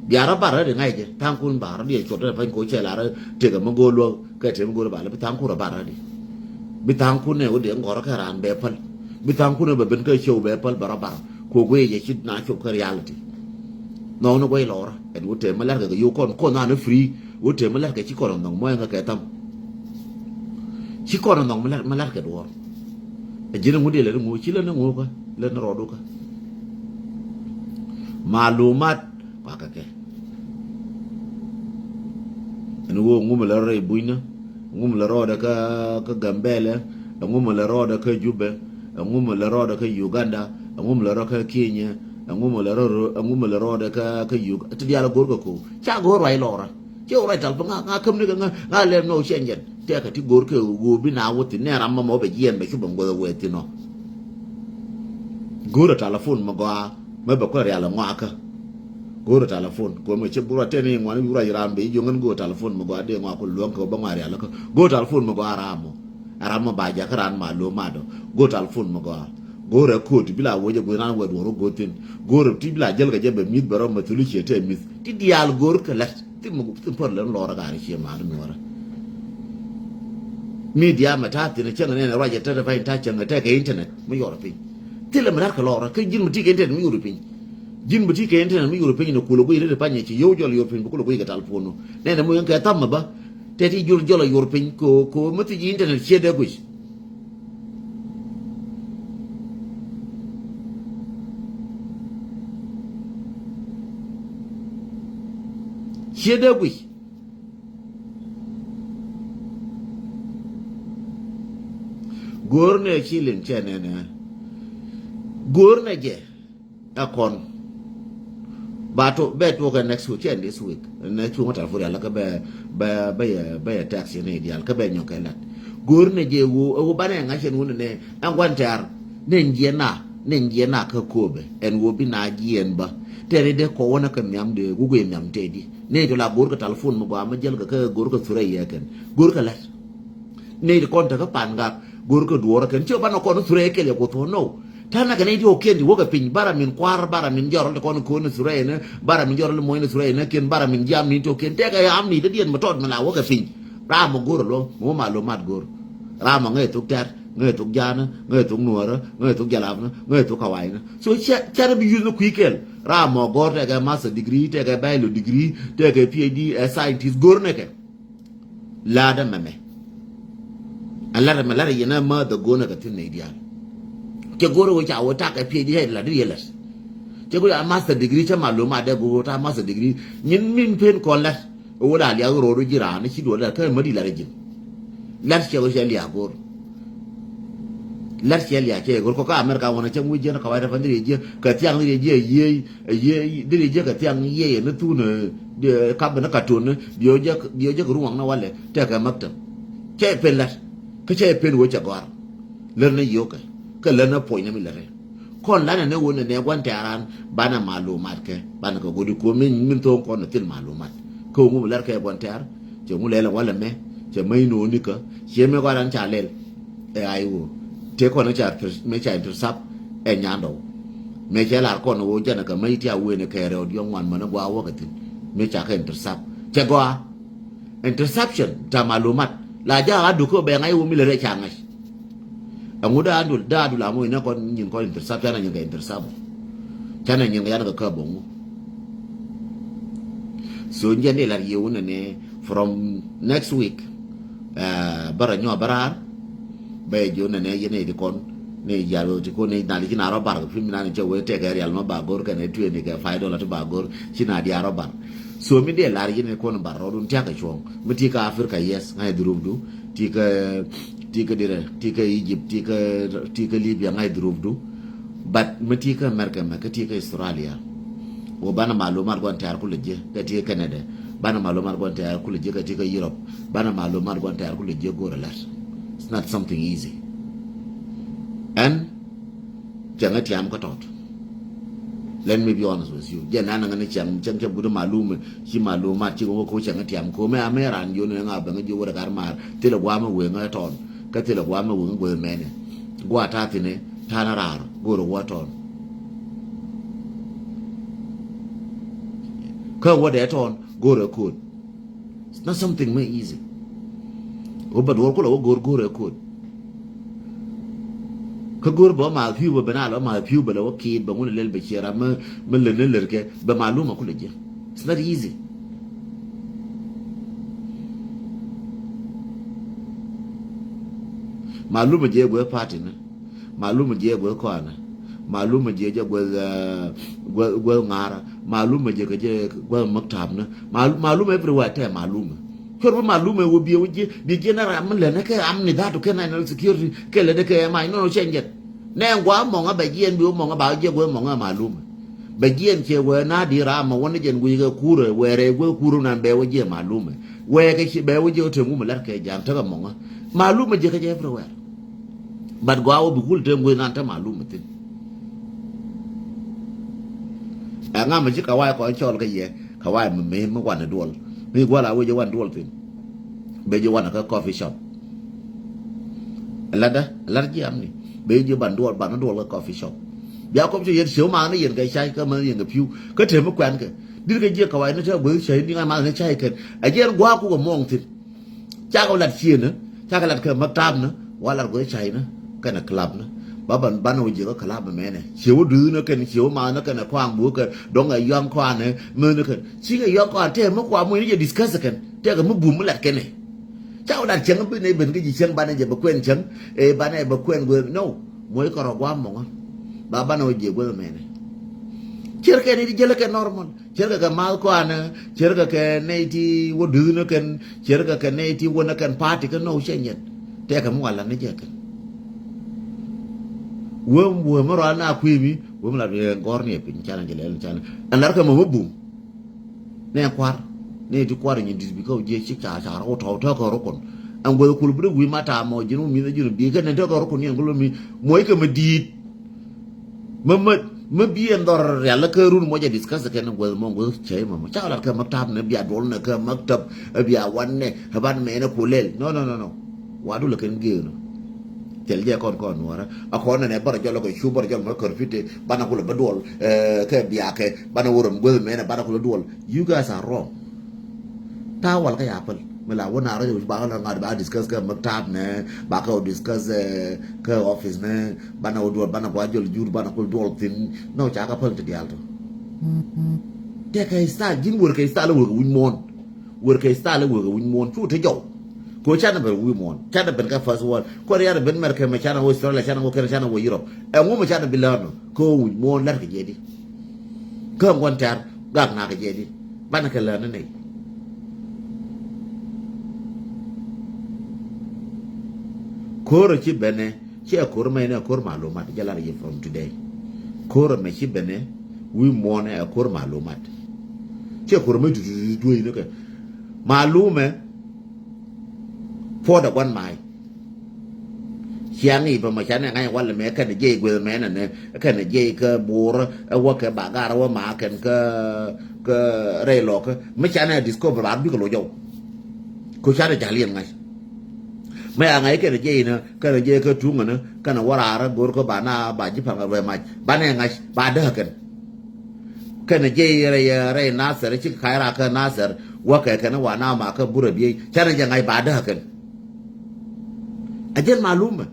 Bia rɔ bar rɔ di ŋa̱c jɛ, tha̱a̱ŋ kun bar rɔ di ɛ cuɔt rɔ pany ko cɛ lar rɔ tëk ɛ mi go̱r luɔk kɛ te mi go̱r bar rɔ bi tha̱a̱ŋ kun rɔ bar rɔ di. Bi tha̱a̱ŋ kun ɛ wä di ŋɔr kɛ raan bɛ päl. Bi tha̱a̱ŋ kun ɛ bɛ ben kɛ cio̱w bɛ päl bɛ rɔ bar rɔ. Ko guey jɛ ci na cop kä reality. Nhɔk ni guey lɔrä ɛn wä tɛm mi la̱t kɛ kɛ yo̱o̱ kɔn kɔn na ni free wä tɛm mi la̱t kɛ ci kɔn nhɔk mɔyɛ ŋä kɛ tham. Ci kɔn nhɔk mi la̱t kɛ duɔr. Ɛ ji̱n ŋut ilɛ ni ŋu ci lɛ ni ŋu kä lɛ ni rɔɔdu kä. Malumat kua kɛ kɛ. Ɛn wä ŋu mi lɛ rɔɔdɛ i̱ bucnä. Ɛŋu mi lɛ rɔɔdɛ kä, kä Gambɛlɛ, ɛŋu mi lɛ rɔɔdɛ kä Jubɛ, ɛŋu mi lɛ rɔɔdɛ kä Uganda, ɛŋu mi lɛ rɔɔdɛ kä Kenya, ɛŋu mi lɛ rɔɔdɛ, ɛŋu mi lɛ rɔɔdɛ kä, kä Ug-, ti diaal go̱r kɛ ko̱o̱k. Ca go̱r ruac lɔrä. Cɛ ruac tal pä ŋa, ŋa käm ni kɛ ŋa, ŋa lɛm nɔ cɛn jɛn. Tɛkɛ ti go̱r kɛ ɣöö bi na wä thi̱n nɛ ram mɛ mɔ bɛ jiɛn bɛ cu bɛ ŋuɔth ɛ wee thi̱n ɔ. Go̱o̱rɛ talafon mi gɔaa mi bɛ kuɛ rial ɛ ŋɔakä. Go̱o̱rɛ talafon kɛ mɛ cɛ burɔ tɛn i̱ ŋuan i̱ burɔ i̱ ram bɛ i̱ jo̱ŋ ɛn go̱o̱rɛ talafon mi gɔaa dee ŋɔak ku luɔ̱ŋ kɛ bä ŋɔak rial kä. Go̱o̱rɛ talafon mi gɔaa ram mɔ. Ɛ ram mɔ ba jakä ran ma lo̱o̱ ma dɔ. Go̱o̱rɛ talafon mi gɔaa. Go̱o̱rɛ ko̱o̱t ti bi la wec ɛ gui̱n ran wɛ duɔ̱r wä go̱o̱r thi̱n. Go̱o̱rɛ ti bi la jäl kɛ jɛ bɛ mi̱th bɛ rɔ mɛ thuli ciɛ tɛ mi̱th. Ti diaal go̱o̱r kɛ lät. Thim mi, thim pär lɛ ni lɔɔr ɛ gaari ciɛ maari nuɔɔrɛ. Media mɛ ta̱a̱ thi̱n cäŋ nɛn ruac ɛ tɛt ɛ pany ta̱a̱ cäŋ ɛ tɛk kɛ internet mi yɔr ɛ piny. Thilɛ mi lat kɛ lɔɔrä kä ji̱n mi ti kɛ internet mi yɔr ɛ piny. Ji̱n mi ti kɛ internet mi yɔr ɛ piny ni kulɛ guiy ri ɛ pany ɛ ci yio̱w jɔl yɔr piny bi kulɛ guiy kɛ talpon nu. Nɛn ɛ mi yɔn kɛ tham mɛ bä. Tɛt i̱ jur jɔl ɛ yɔr piny ko, ko mi thi̱c internet ciɛ dee guic. Ciɛ dee guic. Go̱o̱r nɛ ci liŋ cɛ nɛnɛ. Go̱o̱r nɛ jɛ. Ɛ kɔn. Ba to, bɛ tuɔkɛ next week, cɛ this week. Next week ma tal furial kä bɛ, bɛ, bɛ yɛ, bɛ yɛ tax ni dial kä bɛ nyɔkɛ lat. Go̱o̱r nɛ jɛ wo, wo banɛ ŋa̱c ɛn wun nɛ, ɛn guan tɛr. Nɛ jiɛ na, nɛ jiɛ na kä ko̱bɛ. Ɛn wo bi na jiɛ ɛn bä. Tɛri dee kɔ wä na kɛ nhiam dee, wugɛ nhiam tɛdi. Nɛ to la go̱o̱r kɛ talfon mi gɔaa mi jɛl kɛ kɛ go̱o̱r kɛ thurɛ yɛ kɛn. Go̱o̱r kɛ lat. Nɛy ti kɔn tekä pan gak go̱o̱r kɛ duɔ̱ɔ̱r kɛn ci ɔ banɛ kɔn thurɛ kɛl yɛ kuoth ɣän nɔw. Ta̱nɛ kɛ nɛy ti ɔ kiɛn ti wäkɛ piny bara min kua̱r bara min jɔrɔl ti kɔn ko̱n thurɛ inɛ bara min jɔrɔl moc ni thurɛ inɛ kiɛn bara min jiam ni ti ɔ kiɛn tɛkɛ am ni ti diɛn mi tɔt mi la wäkɛ piny. Ram mɔ go̱o̱r ɛlɔ mɔ ma lo mat go̱o̱r. Ram mɔ ŋäc thok tɛr ŋäc thok ja̱a̱nä ŋäc thok nuɔ̱ɔ̱rä ŋäc thok jalapnä ŋäc thok kawainä. So cɛ, cɛ rɛ bi yuth ni kui̱ kɛl. Ram mɔ gɔ̱r tɛkɛ master degree tɛkɛ bachelor degree tɛkɛ P H D ɛ scientist go̱o̱r nɛ kɛ. La̱t ɛmɛ mɛ. Ɛ la̱t ɛmɛ la̱t ɛ yɛn ɛ mäth ɛ go̱o̱n ɛ kɛ thi̱n nɛy diaal. Cɛ go̱o̱r ɛ wee ca wee tak ɛ P H D ɛ la̱t di yɛ la̱t. Cɛ go̱o̱r ɛ master degree cä ma lo̱m a dee go̱o̱r ta master degree. Nyin min pen kɔn la̱t. Ɛ wee da̱a̱ liak ro̱o̱d ji̱ raan ci duɔl la̱t kä ɛ mädi la̱t ɛ ji̱n. La̱t cɛ wee cɛ liak go̱o̱r. La̱t cɛ liak cɛ go̱o̱r kɔ kä America wanɛ cɛ ŋui̱ jiɛn kɛ wa̱i̱ rɛ pan di riɛ jiɛ kɛ thiaŋ di riɛ jiɛ yiey. Ɛ yiey deri jek ɛ thiaŋ yiey ɛ ni thun ɛ kap ɛ ni katon ni biö jek biö jek ruɔ̱ŋ ni walɛ tɛkɛ maktab. Cɛ pen lat kä cɛ pen wee cɛ gɔ̱a̱r. Lär ni yio̱kɛ kä lär ni puɔ̱ny ni mi lärɛ. Kɔn lanɛ ni wun ni nɛ gua̱n tɛ̈ran banɛ malumat kɛ banɛ kɛ go̱di kuɔ̱m ni min tho̱o̱ŋ kɔn ni thil malumat. Kä wun ŋu bi lär kɛ gua̱n tɛ̈r cɛ ŋu lɛl ɛ walɛ mɛ cɛ mäc ni wun ni kä ciɛ mɛ gɔ̱a̱r an ca lɛl. Ɛ ay ɣöö tëë kɔn ɛ ca inter-, mëë ca intercept ɛ nyandɔw. Mëë cɛ lar kɔn ɣöö jɛn ɛ kɛ mäc ti a wen ɛ kɛɛrɛ ɔ diɔ̱k ŋuan män ɛ gua̱a̱ wäkɛ thi̱n. Mëë ca kɛ intercept cɛ gɔaa. Interception ta malumat la jaak a dukä bɛ ŋa̱c ɣöö mi lɛ rɛy ca ŋa̱c. Ɛŋu daa dul daa dul a moc nɛ kɔn nyin kɔn intercept canɛ nyin kɛ intercept. Canɛ nyin kɛ yan kɛ käp ɔŋu. So jɛn di lar yiëë wun ɛ nɛ From next week, bä rɔ nyuɔ̱th bä raar. Bä yɛ jiök nɛnɛ yɛn ɛ ti kɔn ni jial wee ti kɔn ni nal ci na rɔ bar kɛ film nan cɛ wee tɛkɛ rial ma ba go̱r kɛnɛ tueni kɛ five dollar ti ba go̱r ci na diaal rɔ bar. So mi dee lar yɛn ɛ kɔn bar rɔɔdun tiak kɛ cuɔ̱ŋ mi ti kä Africa, yes, ŋa̱c dhurupdu ti kä ti kä dirɛ ti kä Egypt ti kä ti kä Libya, ŋa̱c dhurupdu. But mi ti kä America mɛ kä ti kä Australia, wä banɛ malumat guan tɛ̈r kulɛ jiɛ. Kä ti kä Canada, banɛ malumat guan tɛ̈r kulɛ jiɛ. Kä ti kä Europe, banɛ malumat guan tɛ̈r kulɛ jiɛ go̱rɛ lät. It's not something easy. Ɛn cɛ ŋä tiam kä tɔt. Let me be honest with you. Jɛ nan ŋä ni cɛŋ cɛŋ cɛ gudi malumɛ ci malumat ci ŋä wä ko cɛ ŋä tiam ko mɛ amɛ ran yoni ŋa bɛ ŋä jiɛ wä rɛ kar mar thilɛ guamɛ wee ŋä tɔn. Kä thilɛ guamɛ wee ŋä guɛ mɛnɛ. Gua ta thini ta na rar go̱rɛ wä tɔn. Kä wä dɛ tɔn go̱rɛ kod. It's not something mɛ easy. Wä bɛ duɔr kulɛ wä go̱r go̱rɛ kod. Kä go̱r bɛ wä ma piu bɛ bɛ na lɛ wä ma piu bɛ lɛ wä kid bɛ ŋun lɛl bɛ ciɛ ram mɛ mɛ lɛ ni lɛr kɛ bɛ maluma kulɛ jiɛ. It's not easy. Maluma jiɛ guɛ party ni. Maluma jiɛ guɛ kɔanɛ. Maluma jiɛ jɛ guɛ guɛ guɛ ŋara. Maluma jiɛ kɛ jɛ guɛ maktab ni. Maluma everywhere tɛ maluma. Cuɔr bi maluma wä biɛ wä jiɛ bi jiɛ na ram mi lɛ ni kɛ am ni dhatu kɛ national security kɛ lɛ ni kɛ ma inono cɛ njɛt. Nɛ ŋuan mɔŋä bɛ jiɛn bi wä mɔŋä ba wä jiɛ guɛ mɔŋä maluma. Bɛ jiɛn cɛ wee na di ram ma wä ni jɛn guiy kɛ kurɛ wɛɛrɛ guɛ kurɛ nan bɛ wä jiɛ maluma. Wee kɛ ci bɛ wä jiɛ wä te ŋumɛ lɛr kɛ jam tekɛ mɔŋä. Maluma jiɛ kɛ jɛ everywhere. But gɔaa wä bi kul te ŋuëë nan te malum thin. Ɛ ŋa mi ci kawai kɔn cɔl kä yɛ kawai mi mi mi wan duɔl mi gual a wec wan duɔl thin. Be ji wan kä coffee shop. Ladä lar jiam ni be ji ban duɔl ban duɔl kä coffee shop. Bia kɔp ci yɛn ciw ma ni yɛn kɛ cai kä ma yɛn kɛ piu kä te mi kuɛn kɛ dir kɛ jiɛ kawai ni te gueth cai ni ŋa ma ni cai kɛn a jiɛn gua ku kɛ mɔŋ thin. Cakɛ lat ciënä cakɛ lat kɛ maktab nä wa lat guɛ cay nä kɛnɛ club nä. Ba ban banɛ wä jiɛ kä club mɛnɛ ciɛ wä duth nä kɛn ciɛ wä math nä kɛnɛ kɔaŋ buɔ kɛn dɔŋ ɛ yɔaŋ kɔanɛ män nä kɛn cikɛ yɔaŋ kɔan tɛɛ mä kua muc ni jɛ discuss kɛn tɛɛkɛ mä bum mi lat kɛnɛ. Cakɛ lat cäŋ bi nɛ ben kä ji̱ cäŋ banɛ jɛ bɛ kuɛn cäŋ ɛ banɛ bɛ kuɛn guɛ no. Muɔc kɛ rɔ guam mɔŋä ba banɛ wä jiɛ guɛ mɛnɛ. Cier kɛn i̱ ti jälä kɛ normal. Cier kɛ kɛ math kɔanɛ cier kɛ kɛ nɛy ti wä duth ni kɛn cier kɛ kɛ nɛy ti wä ni kɛn party kɛ nɔw cɛ nyɛn. Tɛkɛ mi wala ni jɛ kɛn. Wem wem mi rɔal na kui̱ mi wem la bi gɔr ni piny canɛ jɛ lɛl canɛ. Ɛn lar kɛ mɔ mi bum. Nɛ kuar nɛ ti kuar nyin dit bi kɛ wä jiɛ cik ca ca rɔ wä tɔw tɔw kɛ rɔ kun. Ɛn gueth kul bi di wi̱i̱ ma ta mɔ ji̱n wä mi ni ji̱n bi kɛ nɛ tɔw kɛ rɔ kun yɛn kul mi muɔc kɛ mi di̱i̱t. Mä mä mä bi ɛn dhɔr rial kä run mɔc a discuss kɛn gueth mɔ gueth cɛ mɔ mɔ ca lat kä maktab ni bia duɔl ni kä maktab bia wan ni ban mɛ ni kulel no no no no. Wa dul kɛn gëë no. Thil jɛ kɔn kɔn nuɔrä a kɔn ni bär jɔl kɛ cu bär jɔl mɔ kör pite bana kul bä duɔl. Kɛ bia kɛ bana wurun gueth mɛ ni bana kul duɔl. You guys are wrong. Ta̱a̱ wal kä ya päl mi la wä na rɔ jɛ wi̱c ba kä la ŋa̱t ba discuss kä maktab nɛ ba kä wä discuss kä office nɛ. Banɛ wä duɔl banɛ gua jɔl jur banɛ kul duɔl thin. Nɔ ca kä päl ti dial tɔ. Tɛ kɛ style ji̱n wër kɛ style wër kɛ wi̱c muɔ̱ɔ̱n. Wër kɛ style wër kɛ wi̱c muɔ̱ɔ̱n cu te jɔw. Ko canɛ ben wi̱c muɔ̱ɔ̱n canɛ ben kä first world ko rial ben mɛr kɛ mɛ canɛ wä Australia canɛ wä kɛnɛ canɛ wä Europe. Ɛŋu mɛ canɛ bi lär nɔ kä wi̱c muɔ̱ɔ̱n lär kɛ jɛ di. Kä ŋuɔn tɛr gak nak jɛ di banɛ kɛ lär ni nɛy. Ko̱r ci bɛnɛ ci ɛ ko̱r mɛ ni ɛ ko̱r malumat jɛ lar yɛ from today. Ko̱r mɛ ci bɛnɛ wi̱i̱ muɔnɛ ɛ ko̱r malumat. Ci ɛ ko̱r mɛ dududu dueyi ni kɛ malumɛ. Puɔdɛ guan may. Ciaŋ i̱ bä mɔ canɛ ŋa̱c walɛ mɛ kɛn jiɛc gueth mɛnɛ nɛ kɛn jiɛc kä buur ɛ wä kɛ bagar wä ma kɛn kä kä rɛy lɔkä mi canɛ discover ba bikɛ loc jɔw. Ko canɛ jal yɛn ŋa̱c. Mɛ a ŋa̱c kɛn jiɛc nä kɛn jiɛc kä tuŋä nä kɛn wä raarä go̱r kä ba na ba ji̱ paŋ rɛ mac banɛ ŋa̱c ba däk kɛn. Kɛn jiɛc rɛy rɛy Nathɛr ci ka̱c rak kä Nathɛr wä kɛ kɛn wa na ma kä burɛ biey canɛ jɛ ŋa̱c ba däk kɛn. A jɛn malumɛ.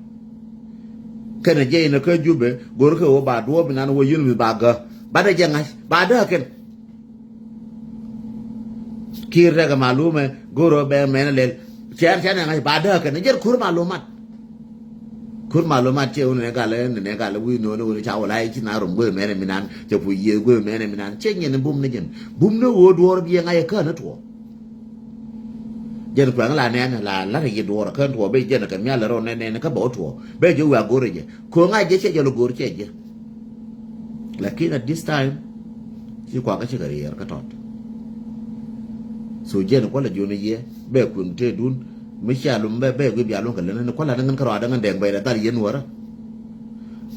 Kɛnɛ jɛ inɛ kä Jubɛ go̱rkɛ ɣöö ba duɔ̱ɔ̱p inan wä yien wi̱i̱ ba gäk. Banɛ jɛ ŋa̱c ba däk kɛn. Kiir tekɛ malumɛ go̱o̱r ɣöö bɛ mɛn lɛl. Cɛɛr cɛn ɛŋa ba dääk kɛn jɛr ko̱r malumat. Ko̱r malumat cɛ wun nɛ gal nɛ gal wi̱i̱ no̱o̱n wun ca wala i̱ ci na rom go̱o̱r mɛn minan cɛ puc yiëë go̱o̱r mɛn minan cɛ nyɛn bum ni jɛn. Bum ni ɣöö duɔɔr biɛ ŋa̱c ɛ kään ni tuɔɔ. Jɛn kuɛŋ la nɛn la lar yi duɔɔr kään tuɔɔ ben jɛn kɛ mial rɔ nɛn nɛn kä bɛ wä tuɔɔ ben jɛ wiak go̱o̱r jɛ. Ko̱ŋ a jɛ cɛ jɛ lɔ go̱o̱r cɛ jɛ. Lakin at this time ci kuakä cikɛ riɛɛr kä tɔt. So jɛn kualɛ jiɔn yɛ bɛ kueŋ tëëdun mi cia lum bɛ bɛ gui̱ bia luŋ kɛ lɛn ni kualɛ ni ŋän kä rɔa däŋ dɛŋ bɛ lɛ dhal yɛn wärä.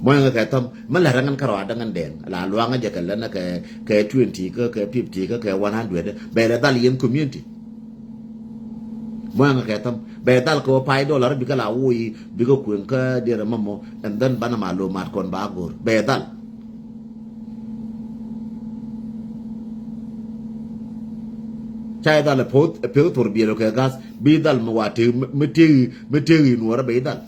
Mɔyɛ ŋä kɛ thäm mi lɛ rɛ ŋän kä rɔa däŋ dɛŋ la luaŋä jɛ kɛ lɛn kɛ kɛ twenty kä kɛ fifty kä kɛ one hundred bɛ lɛ dhal yɛn community. Muaŋ kɛ thäm bɛ dhal kɛ wä pay dollar bikɛ la wuyi bikɛ kueŋ kä diɛrɛ mɔmɔ. And then banɛ malumat kɔn ba go̱r bɛ dhal. Ca i dhal pek thor biɛl kɛ gas bi dhal mi wa tëë mi tëë mi tëë in wärä bɛ dhal.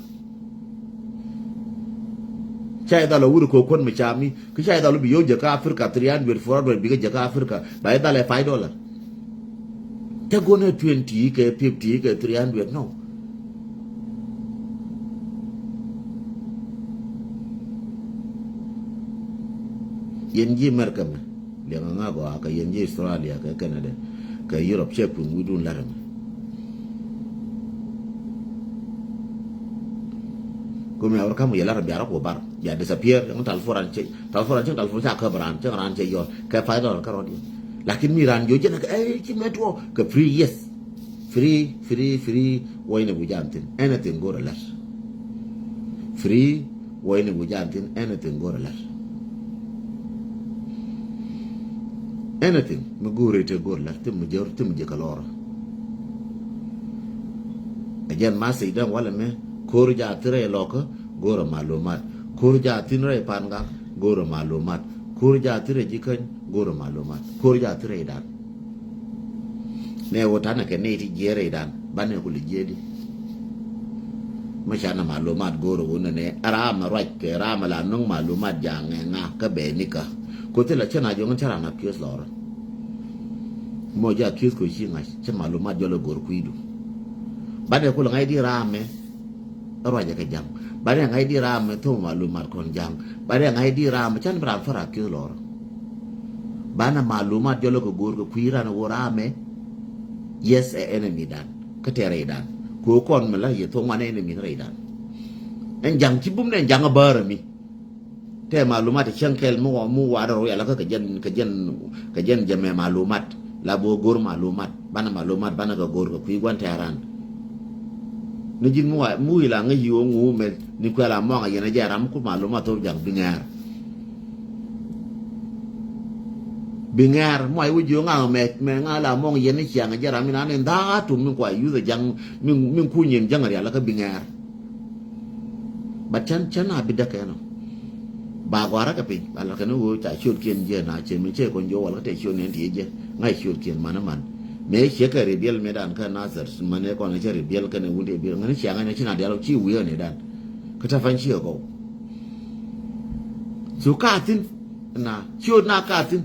Ca i dhal wur kɛ kuän mi cami. Kä ca i dhal bi yo̱w jɛ kä Africa three hundred, four hundred bikɛ jɛ kä Africa ba i dhal ɛ five dollar. Te go̱n ɛ twenty kɛ fifty kɛ three hundred nɔ. Yɛn ji̱ America mɛ liɛŋ aŋa gɔaa kɛ yɛn ji̱ Australia kɛ Canada kɛ Europe cɛ kui̱ wi̱dun la̱t ɛmɛ. Kumi a wä ka̱m yɛ la̱t ɛ biarä kuɔ bar bia disappear yɛn talfon ran cɛ talfon ran cɛ talfon ca käp ran cɛ ran cɛ yɔr kɛ five dollar kä rɔ̱diɛn. Lakin mi ran jiɔ jɛn kɛ ɛ ci mɛ tuɔ kɛ free, yes. Free, free, free. Wä inɛ wi̱c an thin anything go̱r ɛ la̱t. Free. Wä inɛ wi̱c an thin anything go̱r ɛ la̱t. Anything mi go̱r ɛ te go̱r la̱t thim mi jär thim mi jɛ kɛ lɔrä. Ɛ jɛn ma thiec däŋ walɛ mɛ ko̱r ja thin rɛy lɔkä go̱r ɛ malumat. Ko̱r ja thin rɛy pan gak go̱r ɛ malumat. Ko̱r ja thin rɛy ji̱ käny go̱r ɛ malumat. Ko̱r ja thin rɛy dan. Nɛ wä tanɛ kɛ nɛy ti jiɛɛr rɛydan banɛ kul jiɛɛdi. Mɛ canɛ malumat go̱o̱r wun nɛ nɛ ram ruac kɛ ram la nuŋ malumat jaŋ ŋɛ ŋa kä bɛ nikä. Kothi la cɛ na jɔŋ cɛ ran a kieth lɔrä. Mɔ jɛ a kieth kɛ ci ŋa̱c cɛ malumat jɔl a go̱o̱r kui̱du. Banɛ kul ŋa̱c di ramɛ. Ruacɛ kɛ ja̱ŋ. Banɛ ŋa̱c di ram mi thom malumat kɔn ja̱ŋ. Banɛ ŋa̱c di ram mi can bi ram fara ki̱th lɔr. Banɛ malumat jɔlɔ kɛ go̱o̱r kɛ kui̱ ran wä ram mi. Yes, ɛ enemy dan. Kä tɛ rɛy dan. Kɛ kɔn mi la yɛ thom wan enemy rɛy dan. Ɛn ja̱ŋ ci bum nɛ ja̱ŋ a bäär mi. Tɛ malumat ti cieŋ kɛl mi wä mi wä dɔr wiala kä kɛ jɛn kɛ jɛn kɛ jɛn jɛmɛ malumat. La bä go̱r malumat banɛ malumat banɛ kɛ go̱r kɛ kui̱ gua̱n tɛ̈ran. Ni ji̱n mi wa mi wi̱i̱ la ŋäc yi̱ wä ŋuumɛ ni kuɛ la mɔŋ a yɛn a jɛ ram mi ku malumat thop ja̱ŋ bi ŋɛɛr. Bi ŋɛɛr muay wä ji̱ wä ŋa̱ŋ mɛ mɛ ŋa̱ la mɔŋ yɛn ni ciaŋ a jɛ ram mi na ni ndha̱a̱ tum mi kua yuth a ja̱ŋ mi mi kuny yɛn ja̱ŋ a rial kä bi ŋɛɛr. But cän cän a bi däk kɛn ɔ. Ba gɔ̱a̱rä kɛ piny ba la̱t kɛn ɣöö ca ciötkiɛn jiɛ na cɛ mi cɛ kɔn jiɔ wal kä tɛ ciöt nɛn ti jɛ ŋa̱c ciötkiɛn man man. Mëë ciɛ kɛ ri biɛl mëë dan kä Nasir man ɛ kɔn cɛ ri biɛl kɛn ɛ wun ti biɛl ŋäni cia ŋa̱c ni ci na dial ci wi̱i̱ ɛ ni dan. Kä ta pany ci ɛ gɔw. Cu ka thi̱n na ciöt na ka thi̱n.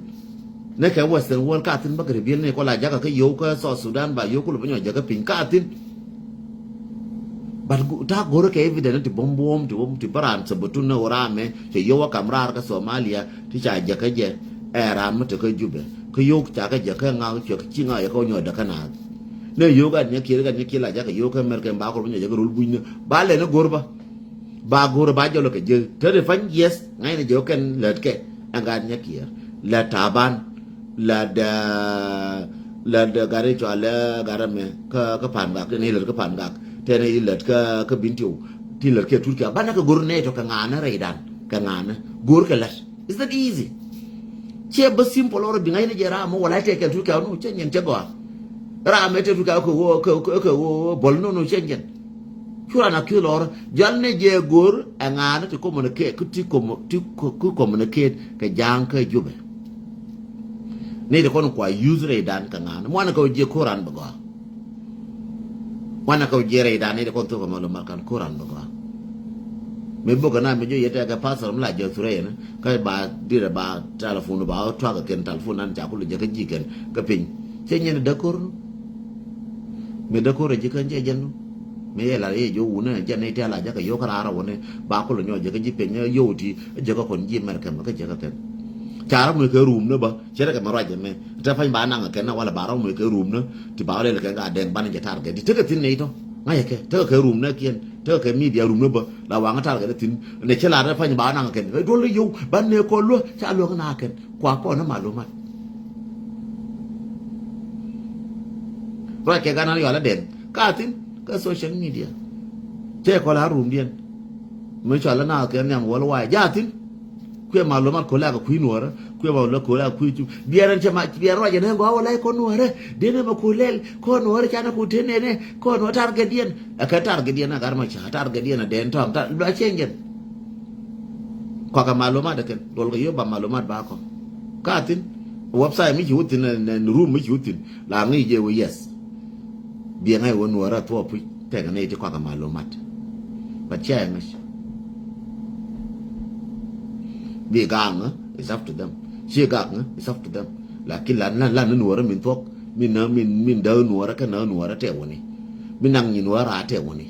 Nɛ kɛ Western world ka thi̱n bä kɛ ri biɛl ni kɔ la jakä kä yio̱w kä South Sudan ba yio̱w kulɛ bi nyɔ jakä piny ka thi̱n. But ta̱a̱ go̱rä kɛ evidence ti buɔ̱m buɔ̱m ti buɔ̱m ti bä raan sabutun ni ɣöö ram mɛ cɛ yio̱w a kam raar kä Somalia ti ca jäkä jɛ ɛ ram mi te kä Jubɛ kä yio̱w ca kä jäkä ŋa̱k cuɛ kä ci ŋa̱k yɛ kä nyɔɔt däkä naath. Ni yio̱w gat nyɛ kiɛt gat nyɛ kiɛt la jakä yio̱w kä America ba kɔr bi nyɔ jäkä rol buny ni ba lɛ ni go̱r bä. Ba go̱r ba jɔl kɛ jek te ri pany yes ŋa̱cnɛ jɛ kɛn lät kɛ ɛn gat nyɛ kiɛr lät Taban. Lät lät gat in cɔal lɛ gat ɛmɛ kä kä Pan Gak tin ilät kä Pan Gak tin ilät kä kä Bintiu. Tin lät kɛ Turkia banɛ kɛ go̱r nɛ tɔ kɛ ŋa̱nɛ rɛydan kɛ ŋa̱nɛ go̱r kɛ lät. Is that easy? Ciɛ bä simple ɔrɔ bi ŋa̱cnɛ jɛ ram mɔ wala tɛ kɛn Turkia nu cɛ nyɛn cɛ gɔaa. Ram mɛ tɛ Turkia kɛ wä kɛ kɛ wä bɔl nu nu cɛ nyɛn. Cu ran a ki̱th lɔr jɔl ni jɛ go̱r ɛ ŋa̱a̱n ti communicate ti commu- ti ku- ku communicate kɛ ja̱a̱ŋ kä Jubɛ. Ni ti kɔn kua use rɛy dan kɛ ŋa̱a̱n muan kɛ wä jiɛ ko̱ran bɛ gɔaa. Muan kɛ wä jiɛ rɛy dan ni ti kɔn thok kɛ mɔl mat kan ko̱ran bɛ gɔaa. Mi bok kɛ na mi jɔ yɛ tɛk kɛ pastor mi la jɛ thurɛ yɛn kä ba dirɛ ba telephone ba wä tuak kɛ kɛn telephone nan ca kul jɛ kä ji̱ kɛn kä piny. Cɛ nyɛn däkor nu. Mi däkor ɛ ji̱ kän cɛ jɛn nu. Mi yɛ la yɛ ji̱ wunɛ jɛn ni tɛl a jɛ kɛ yo̱k raar a wunɛ ba kul nyɔ jɛ kɛ ji̱ piny yɛ wut ti jɛ kɛ kɔn ji̱ mɛr kɛmɛ kɛ jɛ kɛ thɛn. Ca rɔ mɛ kɛ rum ni bä cɛ rɛ kɛ mɛ ruac jɛ mɛ tɛ pany ba naŋ kɛn na wala ba rɔ mɛ kɛ rum ni ti ba wä lɛl kɛn ka dɛŋ banɛ jɛ tar kɛ di tekɛ thin ni tɔ. Ŋa̱cɛ kɛ tekɛ kɛ rum ni kiɛn tekɛ kɛ media rum ni bä la waŋ tar kɛ di thin ni cɛ la rɛ pany ba naŋ kɛn duɔl ni yow ban ni kɔ luä ca luäŋ na kɛn. Kua kɔn ni malumat. Ruac kɛ gan an yɔal adɛn ka thin kä social media. Cɛ kɔl a rumdiɛn. Mi cɔal a naath kɛ nhiam worldwide ja thin. Kuɛ malumat kɔl a kɛ kui̱ nuɔrä kuɛ malumat kɔl a kɛ kui̱ cu biɛr ɛn cɛ ma biɛr ruac ɛn ɛ gɔaa wala kɔn nuɔrä. Den ɛmɛ kɔl lɛl kɔn nuɔrä canɛ kɔl ten ɛnɛ kɔn nuɔrä targɛtdiɛn. Ɛ kɛ targɛtdiɛn a gar ma ca targɛtdiɛn a dɛn tɔŋ tar luac cɛn jɛn. Kɔakɛ malumat ɛ kɛn duɔl kɛ yio̱p ba malumat ba kɔ. Ka thin website mi ci wä thin ɛn room mi ci wä thin la ŋi̱i̱c jɛ wä yes. Biɛ ŋa̱c wä nuɔrä thuɔɔk puc tɛkɛ nɛy ti kɔakɛ malumat. But cia ɛ ŋäc. Bi gaŋ ɛ it's up to them. Ci gaŋ ɛ it's up to them. Lakin lan lan lan nuɔrä min thuɔk min na min min däk nuɔrä kɛ na nuɔrä tɛ wä ni. Min naŋ nyin wä raa tɛ wä ni.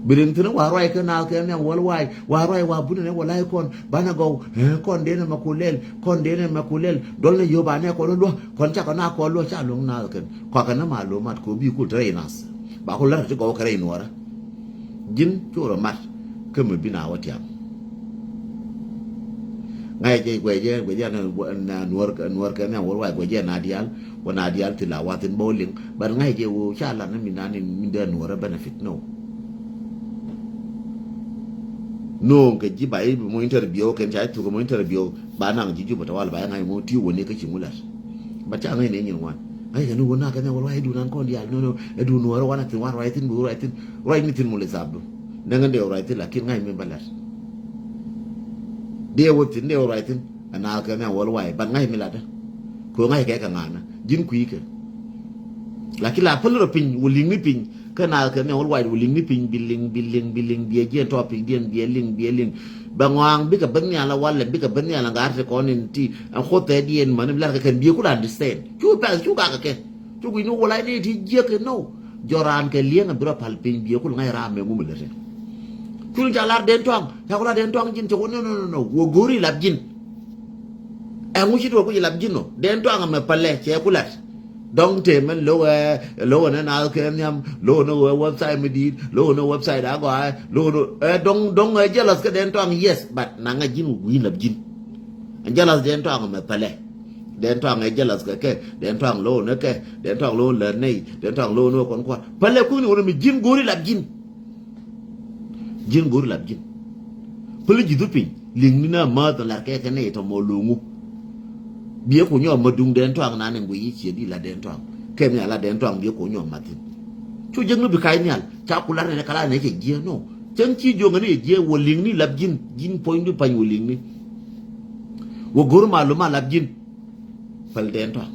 Bi riŋ thi̱n wa ruac kä naath kɛ nhiam worldwide wa ruac wa bunɛ ni wä la̱c kɔn banɛ gɔw. Kɔn denɛ mɛ ku lɛl kɔn denɛ mɛ ku lɛl dɔl ni yio̱p anɛ kɔn luä kɔn cakɔ na kɔn luä ca luäŋ naath kɛn kɔakɛ ni malumat kɛ bi kul te rɛy nath. Ba ku lär ti gɔw kɛ rɛy nuɔrä. Ji̱n cu rɔ mat kä mi bi na wä tiam. Ŋa̱c jɛ guɛc jɛ guɛc jɛ nuɔr nuɔr kɛ nhiam worldwide guɛc jɛ na diaal. Wä na diaal ti la wathin bä wä liŋ but ŋa̱c jɛ wä ca lat ni mi na ni mi dee nuɔrä benefit no. No̱o̱ŋ kɛ ji̱ ba i̱ bi moc interview kɛn ca i̱ thuk kɛ moc interview ba naŋ ji̱ jupä tawal ba i̱ ŋa̱c moc ti wä ni kä ci ŋu lat. But ca ŋäc ni nyin wan ŋa̱c kɛ ni wä na kɛ nhiam worldwide i̱ dunan kɔn diaal no no i̱ dun nuɔrä wan a thin wan ruac thin bi ruac thin ruac ni thin mul isabdu. Nɛŋ in dee ruac thin lakin ŋa̱c mi ba lat. Dee wä thin dee wä ruac thin. Ɛ naath kɛ nhiam worldwide but ŋa̱c mi latdä. Kɛ ɣöö ŋa̱c kɛ kɛ ŋa̱a̱nä ji̱n kui̱ kɛ. Lakin la päl rɔ piny wä li̱ŋni piny kä naath kɛ nhiam worldwide wä li̱ŋni piny bi liŋ bi liŋ bi liŋ biɛ jiɛn tɔɔpikdiɛn biɛ liŋ biɛ liŋ. Bɛ ŋɔaŋ bikɛ ben nhial a walɛ bikɛ ben nhial a ŋa̱r ti kɔn in ti ɛn koth thɛɛdiɛn mäni mi la̱r kɛ kɛn biɛ kul understand cu pɛth cu gakɛ kɛ. Cu gui̱c ni wä lac ni ti jiäk kɛ nɔw. Jɔran kɛ li̱eŋ a bi rɔ pal piny biɛ kul ŋa̱c ram mɛ ŋum lɛ tɛ. Cul ca lar den tɔaŋ ca ku lar den tɔaŋ ji̱n cɛ ku no no no no wä go̱ri lap ji̱n. Ɛŋu ci tuɔk ku ci lap ji̱n no den tɔaŋ mɛ pal lɛ cɛ ku lat. Dɔŋ te mɛn lo̱wɛ lo̱wɛ ni naath kɛ nhiam lo̱wɛ ni wɛ website mi di̱i̱t lo̱wɛ ni website a gɔaa lo̱wɛ ni ɛ dɔŋ dɔŋ ɛ jealous kɛ den tɔaŋ yes but naŋɛ ji̱n wä gui̱n lap ji̱n. Ɛn jealous den tɔaŋ mɛ pal lɛ. Den tɔaŋ ɛ jealous kɛ kɛ den tɔaŋ lo̱wɛ ni kɛ den tɔaŋ lo̱wɛ ni lät nɛy den tɔaŋ lo̱wɛ ni wä kɔn kua̱r pal lɛ kui̱ni wä ni mi ji̱n go̱ri lap ji̱n. Ji̱n go̱ri lap ji̱n. Päli ji̱thu piny li̱ŋni na mäth lar kɛ kɛ nɛy tɔmɔ lo̱ŋu. Biɛ ku nyɔɔm ma duŋ den tɔaŋ nan in guiy i̱ ciɛ di la den tɔaŋ kɛ mi a la den tɔaŋ biɛ ku nyɔɔm mathin. Cu jek ni bi kac nhial ca ku lar nɛn kala nɛ cɛ jiɛ no. Cäŋ ci joŋä ni cɛ jiɛ wä li̱ŋni lap ji̱n ji̱n puɔ̱nydu pany wä li̱ŋni. Wä go̱r malum a lap ji̱n. Päl den tɔaŋ.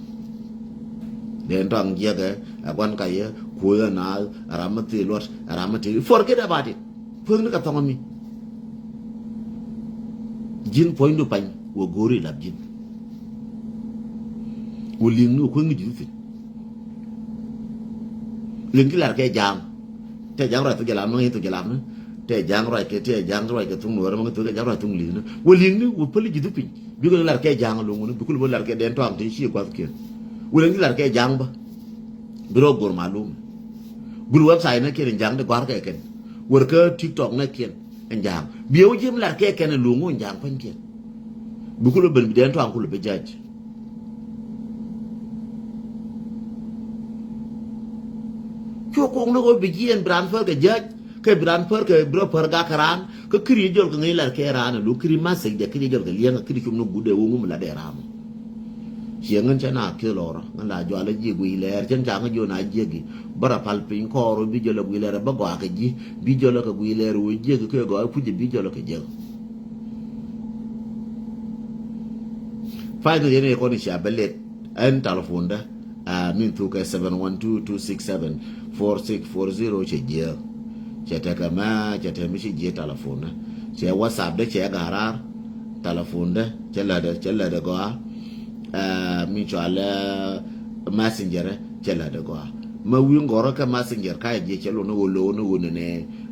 Den tɔaŋ jiɛkɛ ɛ gua̱n ka yɛ kuoth ɛ naath ɛ ram mi thil luɔt ɛ ram mi thil forget about it. Puɔ̱thni kɛ thɔŋ mi. Ji̱n puɔ̱nydu pany wä go̱o̱ri lap ji̱n. Wä li̱ŋni wä kueŋni ji̱n thi̱n. Liŋ ti lar kɛ ja̱a̱ŋ. Tɛ ja̱a̱ŋ ruac thok jɛ lam ni ŋäc thok jɛ lam ni. Tɛ ja̱a̱ŋ ruac kɛ tɛ ja̱a̱ŋ ruac kɛ thok nuɔ̱ɔ̱rä mi ŋäc thok jɛ ja̱a̱ŋ ruac thok li̱ŋni wä li̱ŋni wä päli ji̱n thi̱n piny. Bikɛ lar kɛ ja̱a̱ŋ lo̱ŋ wä ni bikul bä lar kɛ den tɔaŋ ti ci gua̱th kiɛn. Wä liŋ ti lar kɛ ja̱a̱ŋ bä. Bi rɔ go̱r malum. Gul website ni kiɛn in ja̱a̱ŋ di gɔ̱a̱r kɛ kɛn. Wär kä TikTok ni kiɛn in ja̱a̱ŋ biɛ wä ji̱ mi lar kɛ kɛn in lo̱ŋ wä in ja̱a̱ŋ pany kiɛn. Bikul bä ben bi den tɔaŋ kul bä ja̱a̱c. Cu ko̱ŋ ni ɣöö bi jiɛɛn bi raan pär kɛ jäc kɛ bi raan pär kɛ bi rɔ pär gak kɛ raan kä kiri jɔl kɛ ŋäc lat kɛ raan ɛ lo̱k kiri masek jɛ kiri jɔl kɛ liɛŋ kɛ kiri cum ni guut ɛ wä ŋum lat ɛ raan. Ciɛ ŋän cä na ki̱th lɔrä ŋän la jɔal ɛ jiɛ guiy lɛɛr cän ca ŋä jiɔ na jiɛk i̱ bä rɔ pal piny kɔɔr ɣöö bi jɔl ɛ guiy lɛɛr ɛ bä gɔaa kɛ ji̱ bi jɔl ɛ kɛ guiy lɛɛr ɛ wä jiɛk i̱ kɛ gɔaa ɛ puc ɛ bi jɔl ɛ kɛ jiɛk. Faith ni yɛn ɛ kɔn i̱ cia bä lɛt ɛn talipondä. Aa, min thuk kɛ seven one two two six seven four six four zero cɛ jiɛ. Cɛ tekɛ mɛ cɛ te mi ci jiɛ talipondä. Cɛ WhatsApp dä cɛ ga̱ra̱r. Talipondä cɛ lätdɛ cɛ lätdɛ gɔaa. Ɛ, mi cɔal ɛ Messenger cɛ lät ɛ gɔaa. Mɛ wi̱i̱ ŋɔrä kɛ Messenger ka jiɛ cɛ lo̱n ɛ ɣöö lo̱n ɛ ɣöö nɛnɛ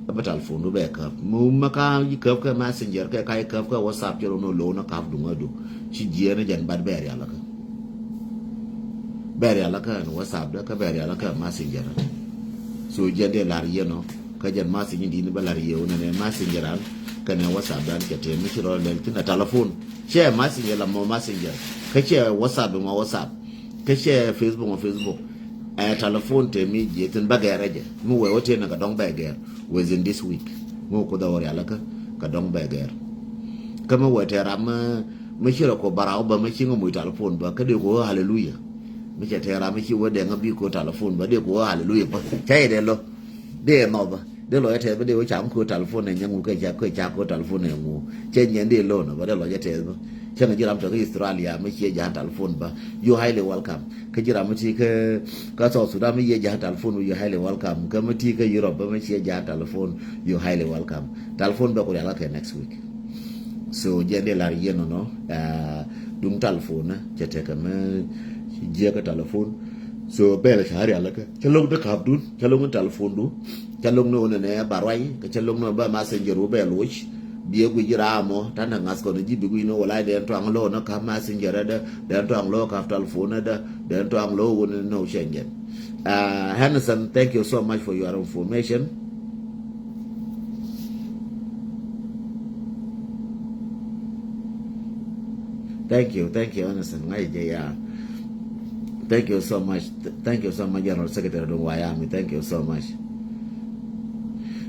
ɛ bä telephone du bɛ käp. Mɛ wun mɛ ka ji̱ käp kɛ Messenger kɛ ka ji̱ käp kɛ WhatsApp cɛ lo̱n ɛ lo̱n ɛ kap duŋ ɛ du. Ci jiɛɛn ɛ jɛn bat bɛ rial ɛ kä. Bɛ rial ɛ kä ɛn WhatsApp dä kä bɛ rial ɛ kä Messenger. So jɛn dee lar yɛn ɔ kä jɛn message in di̱i̱n bä lar yɛ wun nɛnɛ Messenger an kɛnɛ WhatsApp dan cɛ tɛm mi ci rɔ lɛl thin ɛ telephone. Cɛ Messenger la mɔ Messenger. Kä cɛ WhatsApp mɔ WhatsApp. Kä cɛ Facebook mɔ Facebook. Ɛ telephone te mi jiɛ thin bä gɛr ɛ jɛ. Mi wee wä tëë ni kɛ dɔŋ bɛ gɛr within this week. Mi wä kuoth ɛ wä rial kä kɛ dɔŋ bɛ gɛr. Kä mi wee tëë ram mi ci rɔ ko baraw bä mi ci ŋä muc telephone bä kä dee ko wä hallelujah. Mi cɛ tëë ram mi ci wä dee ŋä bi ko telephone bä dee ko wä hallelujah bä. Cɛ yɛ dee lɔ. Dee nɔth bä. Dee lɔ yɛ tɛth bä dee wä ca mi ko telephone ɛ nyɛ ŋu kɛ ca ko ca ko telephone ɛ ŋu. Cɛ nyɛ dee lɔ nɔ bä dee lɔ yɛ tɛth bä. Cɛ ŋa ji̱ ram tɔk Australia mi ciɛ ja̱a̱n telephone bä. You highly welcome. Kä ji̱ ram mi ti kä kä South Sudan mi ciɛ ja̱a̱n telephone, you highly welcome. Kä mi ti kä Europe bä mi ciɛ ja̱a̱n telephone, you highly welcome. Telephone bä ku rial kɛ next week. So jɛ dee lar yɛn nɔ nɔ. Duŋ telephone cɛ tekɛ mi jiɛ kä telephone. So bɛl ca rial kä. Cɛ loŋ ni kap dun, cɛ loŋ ni telephone du. Cɛ loŋ ni wä nɛnɛ ba ruay, kä cɛ loŋ ni wä ba Messenger wä bɛ loc. Biɛ guic ram mɔ, tan na ŋath kɔn ji̱ bi guic ni wä lay dɛn tuaŋ lo̱w ni kap Messenger dɛ, dɛn tuaŋ lo̱w kap telephone dɛ, dɛn tuaŋ lo̱w wä ni no change. Uh, Henderson, thank you so much for your information. Thank you, thank you, Anderson. Ŋa̱c jɛ ya. Thank you so much. Th- Thank you so much, General Secretary Dong Wayami. Thank you so much.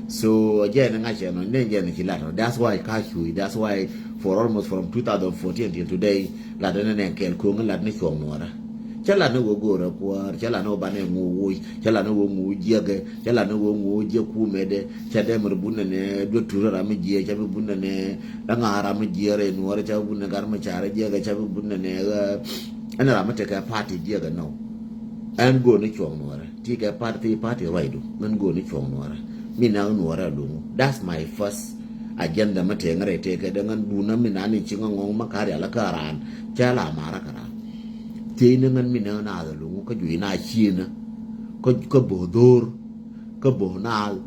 So jɛ ni ŋa̱c jɛ nɔ, ni jɛ ni ci lat. That's why ka cuy. That's why for almost from two thousand fourteen till today, lat ni nɛ kɛl koŋ, lat ni cuɔŋ nuɔra. Cä lat ni wä go̱o̱rä kuäär, cä lat ni wä banɛ ŋu wuc, cä lat ni wä ŋu jiäkɛ, cä lat ni wä ŋu jiäk kumɛdɛ, cä dee mɛr bunɛ nɛ duet turä ram mi jiɛ, cä bi bunɛ nɛ Ɛŋa ram mi jiɛɛr rɛy nuɔɔrɛ, cä bi bun ni gat mi carɛ jiɛkɛ, cä bi bun ni nɛɛkɛ. Ɛn ram mi tekɛ party jiɛkɛ nɔ. Ɛn go̱o̱r ni cuɔ̱ɔ̱ŋ nuɔɔrɛ ti kɛ party, ti party ruacdu. Ŋän go̱o̱r ni cuɔ̱ɔ̱ŋ nuɔɔrɛ. Mi nɛɛk nuɔɔrɛ a luŋu. That's my first agenda mi tëë ŋä rɛy tëëkɛ dee ŋän duundä mi nani ci ŋä ŋɔ̱ŋ mi ka̱r yalä kä raan. Cä la marä kä raan. Thiecni ŋän mi nɛɛk naath a luŋu kä juɔc na ciënä. Kä, kä bo̱o̱ dho̱o̱r. Kä bo̱o̱ naath.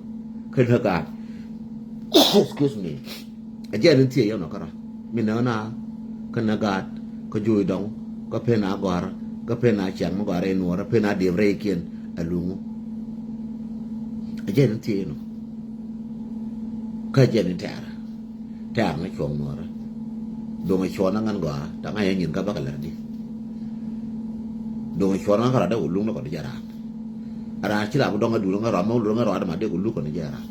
Kä däk gaat. Excuse me. A jɛn in thiec yɛn ɔ kärɔa mi näk na kä näk gaat kä juuc dɔŋ kä pen a gɔ̱a̱r kä pen a ciaŋ mi gɔ̱a̱r in nuɔɔr pen a diep rɛykiɛn a luŋu. A jɛn in thiec yɛn ɔ kä a jɛn in tɛɛr tɛɛr ni cuɔ̱ŋ nuɔɔr. Do̱ŋ a cuɔ̱ɔ̱n a ŋän gɔaa taŋ a yɛ nyin kä bäkɛ lär di. Do̱ŋ a cuɔ̱ɔ̱n a ŋän kärɔa dee wä luŋ ni kɔn jɛ raan. A raan ci ram dɔŋ a duun ŋä rɔa mɛ wä luŋ ŋä rɔa dee ma dee kɛ luk kɔn jɛ raan.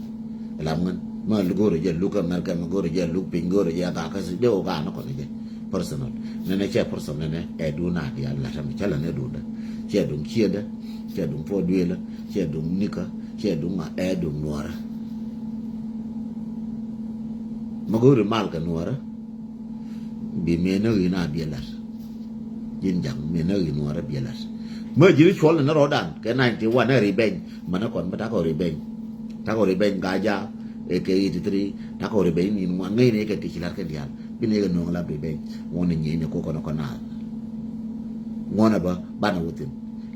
Lam ŋän ma go̱o̱rɛ jɛ luk kä America ma go̱o̱rɛ jɛ luk piny go̱o̱rɛ jɛ gaa kä si dee wä gaa ni kɔn jɛ. Personal nɛnɛ cɛ personal nɛnɛ ɛ duun a diaal la tɛmɛ cɛ la nɛ duun dɛ cɛ duŋ ciendɛ cɛ duŋ puɔ duelä cɛ duŋ nikä cɛ duŋ ŋa ɛ duŋ nuɔrä. Ma go̱o̱rɛ mal kɛ nuɔrä. Bi mëë näk in a biɛ la̱t. Ji̱n ja̱ŋ mëë näk in nuɔɔrä biɛ la̱t. Mä ji̱n cuɔl ni rɔɔdan kɛ ninety one ɛ revenge. Mänä kɔn bä takɔ revenge. Takɔ revenge Gaja ɛ kɛ eighty three. Takɔ revenge ni in ŋuan ŋäcni kɛ ti ci la̱t kɛn diaal. Bi ni kɛ no̱o̱ŋ la revenge. Ŋuɔ̱n ni nyiecni kok kɔn kɔn naath. Ŋuɔ̱n ɛ bä banɛ wä thi̱n.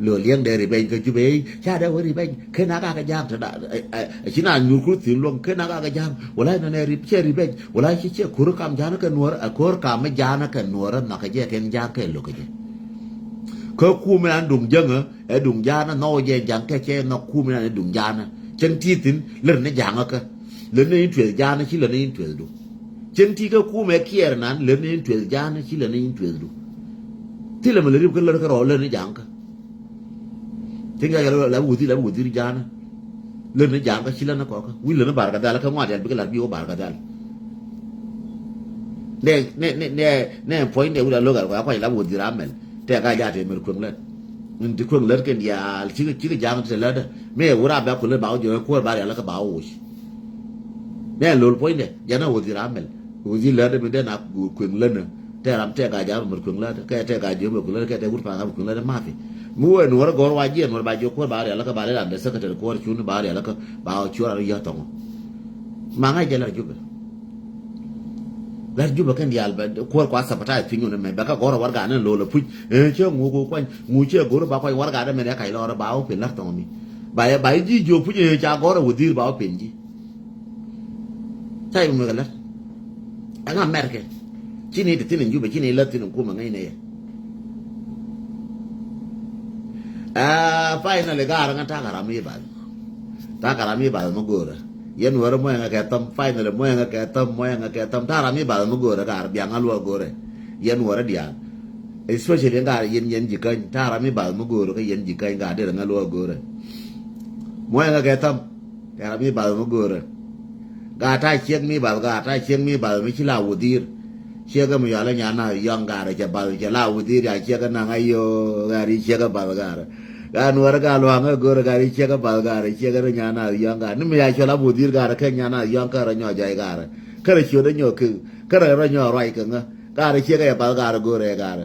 Lo̱ liɛŋdɛ revenge kä Jubɛ i̱ ca dee wä revenge. Ken a kakɛ ja̱a̱ŋ te da ɛ, ɛ, ɛ, ci na nyuur kur thi̱n luɔ̱ŋ ken a kakɛ ja̱a̱ŋ. Wala nɛnɛ rip cɛ revenge. Wala ci cɛ ko̱r kam ja̱a̱ŋ kɛ nuɔ̱ɔ̱r ɛ ko̱r kam mi ja̱a̱ŋ kɛ nuɔ̱ɔ̱r ɛ nhɔakɛ jɛ kɛn ja̱a̱ŋ kɛ lo̱k kɛ jɛ. Kä kumɛ an duŋ jäŋä ɛ duŋ ja̱a̱ŋ ɛ nhɔk jɛ ja̱a̱ŋ kɛ cɛ nhɔk kumɛ an ɛ duŋ ja̱a̱ŋ ɛ cäŋ ti thi̱n lär ni ja̱a̱ŋ ɛ kä. Lär ni in tueth ja̱a̱ŋ ɛ ci lär ni in tueth du. Cäŋ ti kä kumɛ kiɛɛr nan lär ni in tueth ja̱a̱ŋ ɛ ci lär ni in tueth du. Thilɛ mɛ lär rip kä lär kä rɔɔk lär ni ja̱a̱ŋ kä. Tin ka yɛl la wudhi la wudhi ja̱a̱n. Lön ni ja̱a̱n ka ci län ni kɔkä wi̱i̱ lön ni bar ka dhal kä ŋuat yɛl bikɛ lat bi wä bar ka dhal. Nɛ nɛ nɛ nɛ nɛ puɔ̱ny dɛ wi̱i̱ la lo̱k ɛl kɔya kuany la wudhi ram mɛl. Tɛ ka ja̱a̱n te mɛr kueŋ lät. Ni ti kueŋ lät kɛn diaal cikɛ cikɛ ja̱a̱n te lät dɛ. Mɛ wä ram bɛ kulä ba wä jɔ̱ɔ̱k kuäär bar yɛl kä ba wä woc. Nɛ lol puɔ̱ny dɛ jɛn a wudhi ram mɛl. Wudhi lät dɛ mi dɛ na kueŋ lät nɛ. Tɛ ram tɛ ka ja̱a̱n mɛr kueŋ lät kɛ tɛ ka jiöm mɛr kueŋ lät kɛ tɛ wur pa̱a̱n ram kueŋ lät mafi. Mi wee nuɔ̱ɔ̱r gɔ̱r wa jiɛn nuɔ̱ɔ̱r ba jiök kuäär ba rial kä ba lɛ ram dee secretary kuäär cun ba rial kä ba cuɔr a ri yäth thɔŋɔ. Ma ŋa̱c jɛ lɛ Jubɛ. Lar Jubɛ kɛn diaal bɛ kuäär kua sabotage piny wun ɛmɛ bɛ kä gɔ̱rä warɛga ni lo̱l ɛ puc. Ɛ cɛ ŋu ku kuany ŋu cɛ go̱r ba kuany warɛga dɛ mɛn ɛ kac lɔrɛ ba wä pin lar thɔŋ mi. Ba yɛ ba yɛ ji̱ jiök puc ɛ ca gɔ̱rä wä dhi̱i̱r ba wä pin ji̱. Ca yɛ mi kɛ lar. Ɛŋa mɛrkɛ. Ci ni ti thin in Jubɛ ci ni lar thin in kumɛ ŋäcnɛ yɛ. Aa, finally gaarä ŋä ta̱a̱ kɛ ram mi bath. Ta̱a̱ kɛ ram mi bath mi go̱o̱rä. Yɛn wärä muɔ̱yɛ ŋä kɛ thäm, finally muɔ̱yɛ ŋä kɛ thäm, muɔ̱yɛ ŋä kɛ thäm. Ta̱a̱ ram mi bath mi go̱o̱rä gaarä biaŋ ŋä luɔk go̱o̱rä. Yɛn wärä diaal. Especially gaarä yɛn yɛn ji̱ käny. Ta̱a̱ ram mi bath mi go̱o̱rä kä yɛn ji̱ käny gaarä derɛ ŋä luɔk go̱o̱rä. Muɔ̱yɛ ŋä kɛ thäm. Kɛ ram mi bath mi go̱o̱rä. Gaa ta̱a̱ ciek mi bath, gaa ta̱a̱ ciek mi bath mi ci la wudhi̱i̱r. Ciek mi yɔal nya na yɔ̱ŋ gaarä cɛ bath cɛ la wudhi̱i̱r ya ciek na ŋa yo̱o̱ gaari ciek bath gaarä. Gaa nuɔrä gaa luaŋä go̱o̱rä gaari ciek bath gaarä ciek rɛ nya na yɔ̱ŋ gaarä. Ni mi ya cɔl a wudhi̱i̱r gaarä kɛ nya na yɔ̱ŋ kärä nyɔ jay gaarä. Kärä ciöt nyɔ kek kärä rɛ nyɔ ruac kɛ ŋä. Gaarä ciek yɛ bath gaarä go̱o̱rä yɛ gaarä.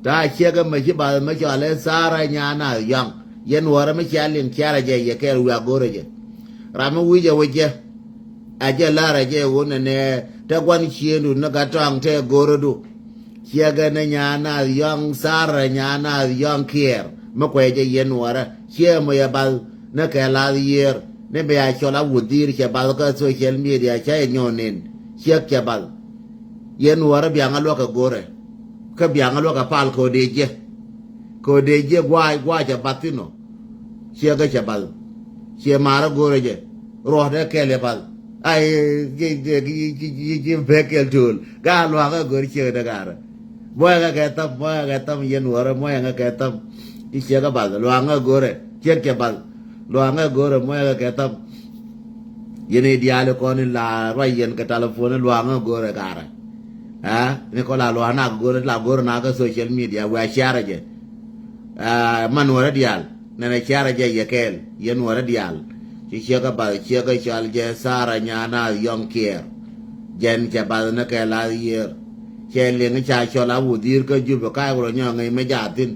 Ta̱a̱ ciek mi ci bath mi cɔal ɛ Sarah nya na yɔ̱ŋ. Yɛn nuɔrä mi cia liŋ ciarä jɛ yɛ kɛɛl wiak go̱o̱rä jɛ. Ram mi wi̱c ɛ wä jɛ. A jɛ la̱r a jɛ wun ɛnɛ te gua̱n ciëndu ni gat tɔ̱a̱ŋ te go̱rädu. Ciɛkɛ ni nyan nath yɔ̱ŋ Sarah nyan nath yɔ̱ŋ Kiɛɛr mi kuɛ jɛ yɛn nuɔrä ciɛ mɔ yɛ bath ni kɛ lath yiër ni bɛ a cɔl a wudhi̱i̱r cɛ bath kä social media cä yɛ nyɔn nin ciɛk cɛ bath. Yɛn nuɔrä biaŋä luɔk kɛ go̱rɛ kä biaŋä luɔk kɛ pal kɛ ɔ dee jiɛ kɛ ɔ dee jiɛ gua̱a̱c gua̱a̱c cɛ bath thin ɔ. Ciɛ kä cɛ bath. Ciɛ maarä go̱rä jɛ. Ruɔ̱tdɛ kɛl yɛ bath. Ay, jiɛ jiɛ jiɛ jiɛ jiɛ jiɛ bɛ kɛl to̱o̱l. Gaa lua̱a̱kä go̱r ciɛ kä dägaarä. Muɔ̱yɛ ŋä kɛ thäm, muɔ̱yɛ ŋä kɛ thäm yɛn wärä, muɔ̱yɛ ŋä kɛ thäm. Ci ciɛ kä bath, lua̱a̱ ŋä go̱rä, ciɛ kɛ bath. Lua̱a̱ ŋä go̱rä, muɔ̱yɛ ŋä kɛ thäm. Yɛn i̱ diaal i̱ kɔn in la ruac yɛn kɛ telephone, lua̱a̱ ŋä go̱rä gaarä. Aa, ni kɔ la lua̱a̱ nak go̱rä, la go̱rä nak kä social media, wia ciarä jɛ. Aa, man wärä diaal, nɛnɛ ciarä jɛ yɛ kɛɛl, yɛn wärä diaal. Ci ciɛ kä bath, ciɛ kä cɔal jɛ Sarah nyan nath yɔ̱ŋ Kiɛɛr. Jɛn cɛ bath ni kɛ lath yiër. Cɛ liŋ ca cɔl a wudhi̱i̱r kä Jubɛ, ka̱a̱c wä rɔ nyɔk ŋäc mi jaath thi̱n.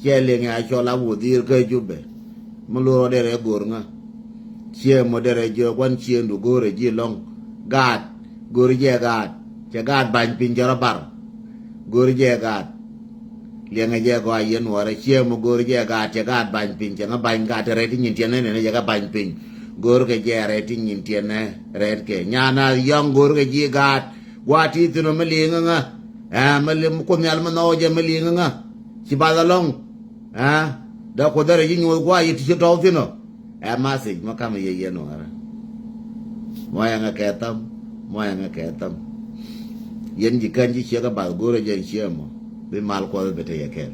Cɛ liŋ ca cɔl a wudhi̱i̱r kä Jubɛ. Mi lurɔ derɛ go̱r ŋä. Ciɛ mɔ derɛ jiök gua̱n ciëndu go̱rɛ ji̱ lɔ̱ŋ. Gaat. Go̱r jɛ gaat. Cɛ gaat ba̱ny piny cɛ rɔ bar. Go̱r jɛ gaat. Liɛŋɛ jɛ gɔaa yɛn nuɔrä ciɛ mɔ go̱r jɛ gaat cɛ gaat ba̱ny piny cɛ ŋä ba̱ny gaat rɛt ti nyin tiɛnɛ nɛnɛ jɛ kä ba̱ny piny. Go̱r kɛ jɛ rɛt ti nyin tiɛnɛ rɛt kɛ. Nyan nath yɔ̱ŋ go̱r kɛ ji̱ gaat. Gua̱a̱ ti thi̱n ɔ mi liŋä ŋä. Ɛ mi li mi kuoth nhial mi nhɔk jɛ mi liŋä ŋä. Ci bath ɛlɔ̱ŋ. Ɛ dee kuoth dee rɛ ji̱ nyuɔth gua̱a̱ yi ti ci tɔ̱w thi̱n ɔ. Ɛ message mɔ ka̱mɛ yɛ yɛn nuɔrä. Muɔ̱yɛ ŋä kɛ thäm, muɔ̱yɛ ŋä kɛ thäm. Yɛn ji̱ kän ji̱ ciek ɛ bath go̱rä jɛn ciɛ mɔ. Bi mal kuɔth bi te yɛ kɛl.